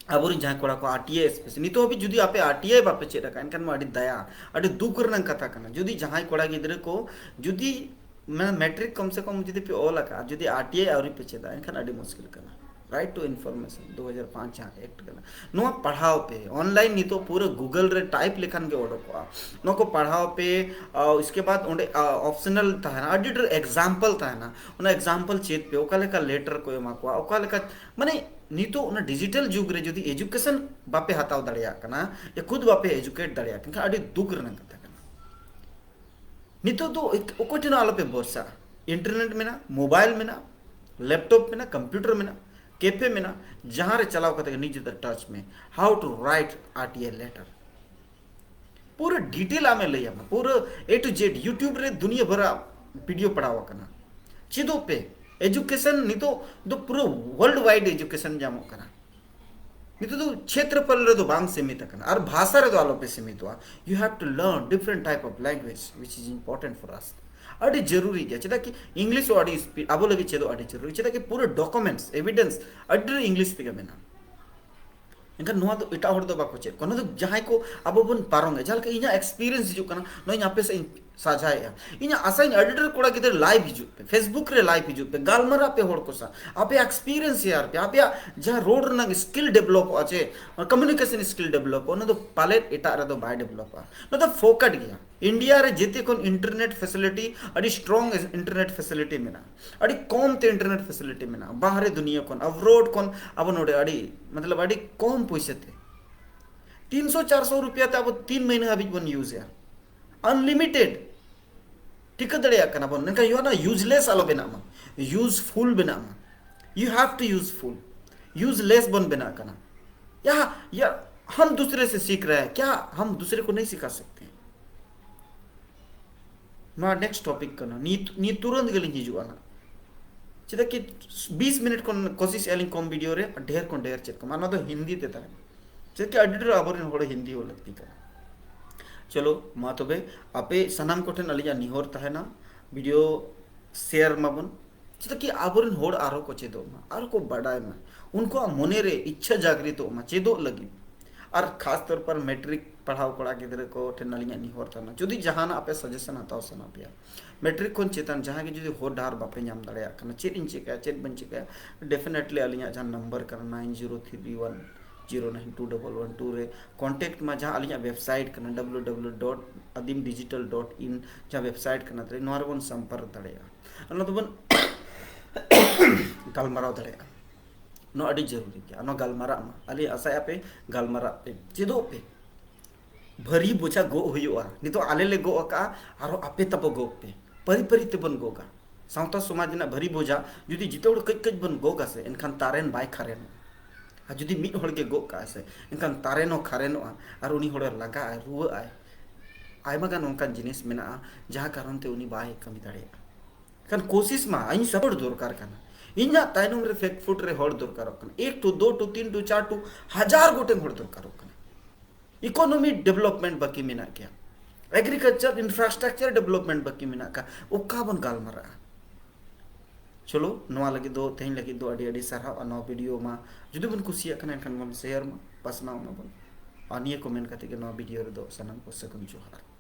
ᱟᱵᱚᱨᱮᱱ ᱡᱟᱦᱟᱸᱭ ᱠᱚᱲᱟ ᱠᱚ RTI specialist, ᱱᱤᱛᱚᱜ ᱦᱟᱹᱵᱤᱡ ᱡᱩᱫᱤ ᱟᱯᱮ RTI ᱵᱟᱯᱮ ᱪᱮᱫ ᱟᱠᱟᱫ, ᱮᱱᱠᱷᱟᱱ ᱢᱟ ᱟᱹᱰᱤ ᱫᱟᱭᱟ, ᱟᱹᱰᱤ ᱫᱩᱠ ᱨᱮᱱᱟᱜ ᱠᱟᱛᱷᱟ ᱠᱟᱱᱟ᱾ ᱡᱩᱫᱤ ᱡᱟᱦᱟᱸᱭ ᱠᱚᱲᱟ ᱜᱤᱫᱽᱨᱟᱹ ᱠᱚ ᱡᱩᱫᱤ ᱢᱟᱱᱮ ᱢᱮᱴᱨᱤᱠ ᱠᱚᱢ ᱥᱮ ᱠᱚᱢ ᱡᱩᱫᱤ ᱯᱮ ᱚᱞ ᱟᱠᱟᱫᱼᱟ, ᱡᱩᱫᱤ RTI ᱟᱹᱣᱨᱤ ᱯᱮ ᱪᱮᱫᱟ, ᱮᱱᱠᱷᱟᱱ ᱟᱹᱰᱤ ᱢᱩᱥᱠᱤᱞ ᱠᱟᱱᱟ᱾ Right to Information ᱫᱩ ᱦᱟᱡᱟᱨ ᱯᱟᱸᱪ ᱡᱟᱦᱟᱸ ᱮᱠᱴ ᱠᱟᱱᱟ, ᱱᱚᱣᱟ ᱯᱟᱲᱦᱟᱣ ᱯᱮ᱾ ᱚᱱᱞᱟᱭᱤᱱ ᱱᱤᱛᱚᱜ ᱯᱩᱨᱟᱹ ᱜᱩᱜᱚᱞ ᱨᱮ ᱴᱟᱭᱤᱯ ᱞᱮᱠᱷᱟᱱ ᱜᱮ ᱚᱰᱚᱠᱚᱜᱼᱟ᱾ ᱱᱚᱣᱟ ᱠᱚ ᱯᱟᱲᱦᱟᱣ ᱯᱮ᱾ ᱟᱨ ᱩᱥᱠᱮ ᱵᱟᱫ ᱚᱸᱰᱮ ᱚᱯᱥᱚᱱᱟᱞ ᱛᱟᱦᱮᱱᱟ, ᱟᱹᱰᱤ ᱰᱷᱮᱨ ᱮᱠᱡᱟᱢᱯᱚᱞ ᱛᱟᱦᱮᱱᱟ᱾ ᱚᱱᱟ ᱮᱠᱡᱟᱢᱯᱚᱞ ᱪᱮᱫ ᱯᱮ, ᱚᱠᱟ ᱞᱮᱠᱟ ᱞᱮᱴᱟᱨ ᱠᱚ ᱮᱢᱟ ᱠᱚᱣᱟ, ᱚᱠᱟ ᱞᱮᱠᱟ, ᱢᱟᱱᱮ ᱱᱤᱛᱚᱜ ᱚᱱᱟ ᱰᱤᱡᱤᱴᱟᱞ ᱡᱩᱜᱽ ᱨᱮ ᱡᱩᱫᱤ ᱮᱡᱩᱠᱮᱥᱚᱱ ᱵᱟᱯᱮ ᱦᱟᱛᱟᱣ ᱫᱟᱲᱮᱭᱟᱜ ᱠᱟᱱᱟ, ᱮ ᱠᱷᱩᱫ ᱵᱟᱯᱮ ᱮᱡᱩᱠᱮᱴ ᱫᱟᱲᱮᱭᱟᱜ ᱠᱟᱱᱟ, ᱮᱱᱠᱷᱟᱱ ᱟᱹᱰᱤ ᱫᱩᱠ ᱨᱮᱱᱟᱜ ᱠᱟᱛᱷᱟ ᱠᱟᱱᱟ᱾ ᱱᱤᱛᱚᱜ ᱫᱚ ᱚᱠᱚᱭ ᱴᱷᱮᱱ ᱦᱚᱸ ᱟᱞᱚᱯᱮ ᱵᱷᱚᱨᱥᱟᱜᱼᱟ᱾ ᱤᱱᱴᱟᱨᱱᱮᱴ ᱢᱮᱱᱟᱜᱼᱟ, ᱢᱳᱵᱟᱭᱤᱞ ᱢᱮᱱᱟᱜᱼᱟ, ᱞᱮᱯᱴᱚᱯ ᱢᱮᱱᱟᱜᱼᱟ, ᱠᱚᱢᱯᱤᱭᱩᱴᱟᱨ ᱢᱮᱱᱟᱜᱼᱟ, ᱠᱮᱯᱷᱮ ᱢᱮᱱᱟᱜᱼᱟ, ᱡᱟᱦᱟᱸ ᱨᱮ ᱪᱟᱞᱟᱣ ᱠᱟᱛᱮ ᱜᱮ ᱱᱤᱡᱮ ᱫᱚ ᱴᱟᱪ ᱢᱮ, how to write R T I letter᱾ ᱯᱩᱨᱟᱹ ᱰᱤᱴᱮᱞ ᱟᱢᱮ ᱞᱟᱹᱭ ᱟᱢᱟ, ᱯᱩᱨᱟᱹ A to Z YouTube ᱨᱮ ᱫᱩᱱᱤᱭᱟᱹ ᱵᱷᱚᱨᱟᱜ ᱵᱷᱤᱰᱤᱭᱳ ᱯᱟᱲᱟᱣ ᱟᱠᱟᱱᱟ᱾ ᱪᱮᱫᱚᱜ ᱯᱮ᱾ ᱮᱡᱩᱠᱮᱥᱚᱱ ᱱᱤᱛᱚᱜ ᱫᱚ ᱯᱩᱨᱟᱹ ᱣᱟᱨᱞᱰ ᱣᱟᱭᱤᱰ ᱮᱡᱩᱠᱮᱥᱚᱱ ᱧᱟᱢᱚᱜ ᱠᱟᱱᱟ᱾ ᱱᱤᱛᱚᱜ ᱫᱚ ᱪᱷᱮᱛᱨᱚᱯᱷᱚᱞ ᱨᱮᱫᱚ ᱵᱟᱝ ᱥᱤᱢᱤᱛ ᱟᱠᱟᱱᱟ, ᱟᱨ ᱵᱷᱟᱥᱟ ᱨᱮᱫᱚ ᱟᱞᱚᱯᱮ ᱥᱤᱢᱤᱛᱚᱜᱼᱟ᱾ You have to learn different type of language which is important for us. ᱟᱹᱰᱤ ᱡᱟᱹᱨᱩᱨᱤ ᱜᱮᱭᱟ, ᱪᱮᱫᱟᱜ ᱠᱤ ᱤᱝᱞᱤᱥ ᱦᱚᱸ ᱟᱹᱰᱤ ᱥᱯᱤ-, ᱟᱵᱚ ᱞᱟᱹᱜᱤᱫ ᱪᱮᱫᱚᱜ ᱟᱹᱰᱤ ᱡᱟᱹᱨᱩᱨᱤ, ᱪᱮᱫᱟᱜ ᱠᱤ ᱯᱩᱨᱟᱹ ᱰᱚᱠᱩᱢᱮᱱᱴᱥ, ᱮᱵᱤᱰᱮᱱᱥ ᱟᱹᱰᱤ ᱰᱷᱮᱨ ᱤᱝᱞᱤᱥ ᱛᱮᱜᱮ ᱢᱮᱱᱟᱜᱼᱟ᱾ ᱮᱱᱠᱷᱟᱱ ᱱᱚᱣᱟ ᱫᱚ ᱮᱴᱟᱜ ᱦᱚᱲ ᱫᱚ ᱵᱟᱠᱚ ᱪᱮᱫ ᱠᱚᱣᱟ, ᱱᱚᱣᱟ ᱫᱚ ᱡᱟᱦᱟᱸᱭ ᱠᱚ ᱟᱵᱚ ᱵᱚᱱ ᱯᱟᱨᱚᱢᱮᱫᱼᱟ᱾ ᱡᱟᱦᱟᱸ ᱞᱮᱠᱟ ᱤᱧᱟᱹᱜ ᱮᱠᱥᱯᱤᱨᱤᱭᱮᱱᱥ ᱦᱤᱡᱩᱜ ᱠᱟᱱᱟ, ᱱᱚᱣᱟ ᱤᱧ ᱟᱯᱮ ᱥᱮᱫ ᱤᱧ ᱥᱟᱡᱷᱟᱭᱮᱫᱼᱟ᱾ ᱤᱧᱟᱹᱜ ᱟᱥᱟᱧ ᱟᱹᱰᱤ ᱰᱷᱮᱨ ᱠᱚᱲᱟ ᱜᱤᱫᱽᱨᱟᱹ ᱞᱟᱭᱤᱵᱷ ᱦᱤᱡᱩᱜ ᱯᱮ, ᱯᱷᱮᱥᱵᱩᱠ ᱨᱮ ᱞᱟᱭᱤᱵᱷ ᱦᱤᱡᱩᱜ ᱯᱮ, ᱜᱟᱞᱢᱟᱨᱟᱜ ᱯᱮ ᱦᱚᱲ ᱠᱚ ᱥᱟᱶ, ᱟᱯᱮᱭᱟᱜ ᱮᱠᱥᱯᱤᱨᱤᱭᱮᱱᱥ ᱥᱮᱭᱟᱨ ᱯᱮ, ᱟᱯᱮᱭᱟᱜ ᱡᱟᱦᱟᱸ ᱨᱚᱲ ᱨᱮᱱᱟᱜ ᱥᱠᱤᱞ ᱰᱮᱵᱷᱞᱚᱯᱚᱜᱼᱟ ᱪᱮ ᱠᱚᱢᱤᱭᱩᱱᱤᱠᱮᱥᱚᱱ ᱥᱠᱤᱞ ᱰᱮᱵᱷᱞᱚᱯᱚᱜᱼᱟ, ᱚᱱᱟ ᱫᱚ ᱯᱟᱞᱮᱫ ᱮᱴᱟᱜ ᱨᱮᱫᱚ ᱵᱟᱭ ᱰᱮᱵᱷᱞᱚᱯᱚᱜᱼᱟ᱾ ᱱᱚᱣᱟ ᱫᱚ ᱯᱷᱳᱠᱟᱴ ᱜᱮᱭᱟ᱾ ᱤᱱᱰᱤᱭᱟ ᱨᱮ ᱡᱮᱛᱮ ᱠᱷᱚᱱ ᱤᱱᱴᱟᱨᱱᱮᱴ ᱯᱷᱮᱥᱤᱞᱤᱴᱤ, ᱟᱹᱰᱤ ᱥᱴᱨᱚᱝ ᱤᱱᱴᱟᱨᱱᱮᱴ ᱯᱷᱮᱥᱤᱞᱤᱴᱤ ᱢᱮᱱᱟᱜᱼᱟ, ᱟᱹᱰᱤ ᱠᱚᱢ ᱛᱮ ᱤᱱᱴᱟᱨᱱᱮᱴ ᱯᱷᱮᱥᱤᱞᱤᱴᱤ ᱢᱮᱱᱟᱜᱼᱟ᱾ ᱵᱟᱦᱨᱮ ᱫᱩᱱᱤᱭᱟᱹ ᱠᱷᱚᱱ, ᱟᱵᱨᱚᱰ ᱠᱷᱚᱱ ᱟᱵᱚ ᱱᱚᱰᱮ ᱟᱹᱰᱤ, ᱢᱚᱛᱞᱚᱵ ᱟᱹᱰᱤ ᱠᱚᱢ ᱯᱩᱭᱥᱟᱹ ᱛᱮ ᱛᱤᱱᱥᱚ ᱪᱟᱨᱥᱚ ᱨᱩᱯᱤᱭᱟ ᱛᱮ ᱟᱵᱚ ᱛᱤᱱ ᱢᱟᱹᱦᱱᱟᱹ ᱦᱟᱹᱵᱤᱡ ᱵᱚᱱ ᱤᱭᱩᱡᱮᱜᱼᱟ, ᱟᱱᱞᱤᱢᱤᱴᱮᱰ᱾ ᱴᱷᱤᱠᱟᱹ ᱫᱟᱲᱮᱭᱟᱜ ᱠᱟᱱᱟ ᱵᱚᱱ, ᱢᱮᱱᱠᱷᱟᱱ ᱱᱚᱣᱟ ᱨᱮᱱᱟᱜ ᱤᱭᱩᱡᱽᱞᱮᱥ ᱟᱞᱚ ᱵᱮᱱᱟᱜ ᱢᱟ, ᱤᱭᱩᱡᱽᱯᱷᱩᱞ ᱵᱮᱱᱟᱜ ᱢᱟ᱾ You have to useful, ᱤᱭᱩᱡᱽᱞᱮᱥ ᱵᱚᱱ ᱵᱮᱱᱟᱜ ᱠᱟᱱᱟ᱾ ᱭᱟ, ᱭᱟ, ᱦᱟᱢ ᱫᱩᱥᱨᱮ ᱥᱮ ᱥᱤᱠᱷ ᱨᱟᱦᱮ ᱦᱮ, ᱠᱭᱟ ᱦᱟᱢ ᱫᱩᱥᱨᱮ ᱠᱚ ᱱᱟᱦᱤᱸ ᱥᱤᱠᱷᱟ ᱥᱟᱠᱛᱮ? ᱱᱚᱣᱟ ᱱᱮᱠᱥᱴ ᱴᱚᱯᱤᱠ ᱠᱟᱱᱟ, ᱱᱤᱛ, ᱱᱤᱛ ᱛᱩᱨᱟᱹᱱᱛ ᱜᱮᱞᱤᱧ ᱦᱤᱡᱩᱜᱼᱟ ᱱᱟᱜ᱾ ᱪᱮᱫᱟᱜ ᱠᱤ ᱵᱤᱥ ᱢᱤᱱᱤᱴ ᱠᱷᱚᱱ ᱠᱳᱥᱤᱥ ᱮᱫᱼᱟ ᱞᱤᱧ ᱠᱚᱢ ᱵᱷᱤᱰᱤᱭᱳ ᱨᱮ ᱰᱷᱮᱨ ᱠᱷᱚᱱ ᱰᱷᱮᱨ ᱪᱮᱫ ᱠᱚ ᱢᱟ, ᱱᱚᱣᱟ ᱫᱚ ᱦᱤᱱᱫᱤ ᱛᱮ ᱛᱟᱦᱮᱱᱟ᱾ ᱪᱮᱫᱟᱜ ᱠᱤ ᱟᱹᱰᱤ ᱰᱷᱮᱨ ᱟᱵᱚᱨᱮᱱ ᱦᱚᱲ ᱦᱤᱱᱫᱤ ᱦᱚᱸ ᱞᱟᱹᱠᱛᱤ ᱠᱟᱱᱟ᱾ ᱪᱚᱞᱚ ᱢᱟ ᱛᱚᱵᱮ, ᱟᱯᱮ ᱥᱟᱱᱟᱢ ᱠᱚᱴᱷᱮᱱ ᱟᱹᱞᱤᱧᱟᱜ ᱱᱮᱦᱚᱨ ᱛᱟᱦᱮᱱᱟ, ᱵᱷᱤᱰᱤᱭᱳ ᱥᱮᱭᱟᱨ ᱢᱟᱵᱚᱱ, ᱪᱮᱫᱟᱜ ᱠᱤ ᱟᱵᱚᱨᱮᱱ ᱦᱚᱲ ᱟᱨᱦᱚᱸ ᱠᱚ ᱪᱮᱫᱚᱜ ᱢᱟ, ᱟᱨᱦᱚᱸ ᱠᱚ ᱵᱟᱰᱟᱭ ᱢᱟ, ᱩᱱᱠᱩᱣᱟᱜ ᱢᱚᱱᱮ ᱨᱮ ᱤᱪᱪᱷᱟ ᱡᱟᱜᱽᱨᱤᱛᱚᱜ ᱢᱟ ᱪᱮᱫᱚᱜ ᱞᱟᱹᱜᱤᱫ᱾ ᱟᱨ ᱠᱷᱟᱥ ᱛᱚᱨ ᱯᱟᱨ ᱢᱮᱴᱨᱤᱠ ᱯᱟᱲᱦᱟᱣ ᱠᱚᱲᱟ ᱜᱤᱫᱽᱨᱟᱹ ᱠᱚ ᱴᱷᱮᱱ ᱟᱹᱞᱤᱧᱟᱜ ᱱᱮᱦᱚᱨ ᱛᱟᱦᱮᱱᱟ, ᱡᱩᱫᱤ ᱡᱟᱦᱟᱱᱟᱜ ᱟᱯᱮ ᱥᱟᱡᱮᱥᱚᱱ ᱦᱟᱛᱟᱣ ᱥᱟᱱᱟ ᱯᱮᱭᱟ, ᱢᱮᱴᱨᱤᱠ ᱠᱷᱚᱱ ᱪᱮᱛᱟᱱ ᱡᱟᱦᱟᱸ ᱜᱮ ᱡᱩᱫᱤ ᱦᱚᱨ ᱰᱟᱦᱟᱨ ᱵᱟᱯᱮ ᱧᱟᱢ ᱫᱟᱲᱮᱭᱟᱜ ᱠᱟᱱᱟ, ᱪᱮᱫ ᱤᱧ ᱪᱤᱠᱟᱹᱭᱟ, ᱪᱮᱫ ᱵᱟᱹᱧ ᱪᱤᱠᱟᱹᱭᱟ, definitely ᱟᱹᱞᱤᱧᱟᱜ ᱡᱟᱦᱟᱸ ᱱᱟᱢᱵᱟᱨ ᱠᱟᱱᱟ nine zero three one zero nine two double one two ᱨᱮ ᱠᱚᱱᱴᱮᱠᱴ ᱢᱟ, ᱡᱟᱦᱟᱸ ᱟᱹᱞᱤᱧᱟᱜ ᱣᱮᱵᱥᱟᱭᱤᱴ ᱠᱟᱱᱟ W W W dot Adim digital dot in, ᱡᱟᱦᱟᱸ ᱣᱮᱵᱥᱟᱭᱤᱴ ᱠᱟᱱᱟ ᱛᱟᱞᱮ, ᱱᱚᱣᱟ ᱨᱮᱵᱚᱱ ᱥᱚᱢᱯᱚᱨᱠ ᱫᱟᱲᱮᱭᱟᱜᱼᱟ᱾ ᱟᱨ ᱱᱚᱣᱟ ᱫᱚᱵᱚᱱ ᱜᱟᱞᱢᱟᱨᱟᱣ ᱫᱟᱲᱮᱭᱟᱜᱼᱟ᱾ ᱱᱚᱣᱟ ᱟᱹᱰᱤ ᱡᱟᱹᱨᱩᱨᱤ ᱜᱮᱭᱟ, ᱱᱚᱣᱟ ᱜᱟᱞᱢᱟᱨᱟᱜ ᱢᱟ, ᱟᱹᱞᱤᱧ ᱟᱥᱟᱭᱟ ᱯᱮ ᱜᱟᱞᱢᱟᱨᱟᱜ ᱯᱮ, ᱪᱮᱫᱚᱜ ᱯᱮ᱾ ᱵᱷᱟᱹᱨᱤ ᱵᱳᱡᱷᱟ ᱜᱚᱜ ᱦᱩᱭᱩᱜᱼᱟ, ᱱᱤᱛᱚᱜ ᱟᱞᱮ ᱞᱮ ᱜᱚᱜ ᱟᱠᱟᱜᱼᱟ, ᱟᱨᱦᱚᱸ ᱟᱯᱮ ᱛᱟᱵᱚ ᱜᱚᱜ ᱯᱮ, ᱯᱟᱹᱨᱤ ᱯᱟᱹᱨᱤ ᱛᱮᱵᱚᱱ ᱜᱚᱜᱟ᱾ ᱥᱟᱶᱛᱟ ᱥᱚᱢᱟᱡᱽ ᱨᱮᱱᱟᱜ ᱵᱷᱟᱹᱨᱤ ᱵᱳᱡᱷᱟ ᱡᱩᱫᱤ ᱡᱤᱛᱟᱹ ᱦᱚᱲ ᱠᱟᱹᱡ ᱠᱟᱹᱡ ᱵᱚᱱ ᱜᱚᱜᱟ ᱥᱮ, ᱮᱱᱠᱷᱟᱱ ᱛᱟᱨᱮᱱ ᱵᱟᱭ ᱠᱷᱟᱨᱮᱱᱚᱜᱼᱟ᱾ ᱟᱨ ᱡᱩᱫᱤ ᱢᱤᱫ ᱦᱚᱲ ᱜᱮ ᱜᱚᱜ ᱠᱟᱜᱼᱟᱭ ᱥᱮ, ᱮᱱᱠᱷᱟᱱ ᱛᱟᱨᱮᱱ ᱦᱚᱸ ᱠᱷᱟᱨᱮᱱᱚᱜᱼᱟ, ᱟᱨ ᱩᱱᱤ ᱦᱚᱲᱮ ᱞᱟᱜᱟᱜᱼᱟᱭ, ᱨᱩᱣᱟᱹᱜᱼᱟᱭ᱾ ᱟᱭᱢᱟ ᱜᱟᱱ ᱚᱱᱠᱟᱱ ᱡᱤᱱᱤᱥ ᱢᱮᱱᱟᱜᱼᱟ, ᱡᱟᱦᱟᱸ ᱠᱟᱨᱚᱱ ᱛᱮ ᱩᱱᱤ ᱵᱟᱭ ᱠᱟᱹᱢᱤ ᱫᱟᱲᱮᱭᱟᱜᱼᱟ᱾ ᱠᱷᱟᱱ ᱠᱳᱥᱤᱥ ᱢᱟ, ᱤᱧ ᱥᱟᱯᱳᱨᱴ ᱫᱚᱨᱠᱟᱨ ᱠᱟᱱᱟ, ᱤᱧᱟᱹᱜ ᱛᱟᱭᱱᱚᱢ ᱨᱮ ᱯᱷᱮᱠ ᱯᱷᱩᱴ ᱨᱮ ᱦᱚᱲ ᱫᱚᱨᱠᱟᱨᱚᱜ ᱠᱟᱱᱟ, ᱮᱠ ᱴᱩ, ᱫᱳ ᱴᱩ, ᱛᱤᱱ ᱴᱩ, ᱪᱟᱨ ᱴᱩ, ᱦᱟᱡᱟᱨ ᱜᱚᱴᱮᱱ ᱦᱚᱲ ᱫᱚᱨᱠᱟᱨᱚᱜ ᱠᱟᱱᱟ᱾ ᱤᱠᱳᱱᱚᱢᱤ ᱰᱮᱵᱷᱞᱚᱯᱢᱮᱱᱴ ᱵᱟᱹᱠᱤ ᱢᱮᱱᱟᱜ ᱜᱮᱭᱟ, ᱮᱜᱽᱨᱤᱠᱟᱞᱪᱟᱨ ᱤᱱᱯᱷᱨᱟᱥᱴᱨᱟᱠᱪᱟᱨ ᱰᱮᱵᱷᱞᱚᱯᱢᱮᱱᱴ ᱵᱟᱹᱠᱤ ᱢᱮᱱᱟᱜ ᱠᱟᱜ, ᱚᱠᱟ ᱵᱚᱱ ᱜᱟᱞᱢᱟᱨᱟᱜᱼᱟ? ᱪᱚᱞᱚ, ᱱᱚᱣᱟ ᱞᱟᱹᱜᱤᱫ ᱫᱚ, ᱛᱮᱦᱮᱧ ᱞᱟᱹᱜᱤᱫ ᱫᱚ ᱟᱹᱰᱤ ᱟᱹᱰᱤ ᱥᱟᱨᱦᱟᱣ᱾ ᱟᱨ ᱱᱚᱣᱟ ᱵᱷᱤᱰᱤᱭᱳ ᱢᱟ ᱡᱩᱫᱤ ᱵᱚᱱ ᱠᱩᱥᱤᱭᱟᱜ ᱠᱷᱟᱱ, ᱮᱱᱠᱷᱟᱱ ᱵᱚᱱ ᱥᱮᱭᱟᱨ ᱢᱟ, ᱯᱟᱥᱱᱟᱣ ᱢᱟᱵᱚᱱ᱾ ᱟᱨ ᱱᱤᱭᱟᱹ ᱠᱚ ᱢᱮᱱ ᱠᱟᱛᱮ ᱜᱮ ᱱᱚᱣᱟ ᱵᱷᱤᱰᱤᱭᱳ ᱨᱮᱫᱚ ᱥᱟᱱᱟᱢ ᱠᱚ ᱥᱟᱹᱜᱩᱱ ᱡᱚᱦᱟᱨ᱾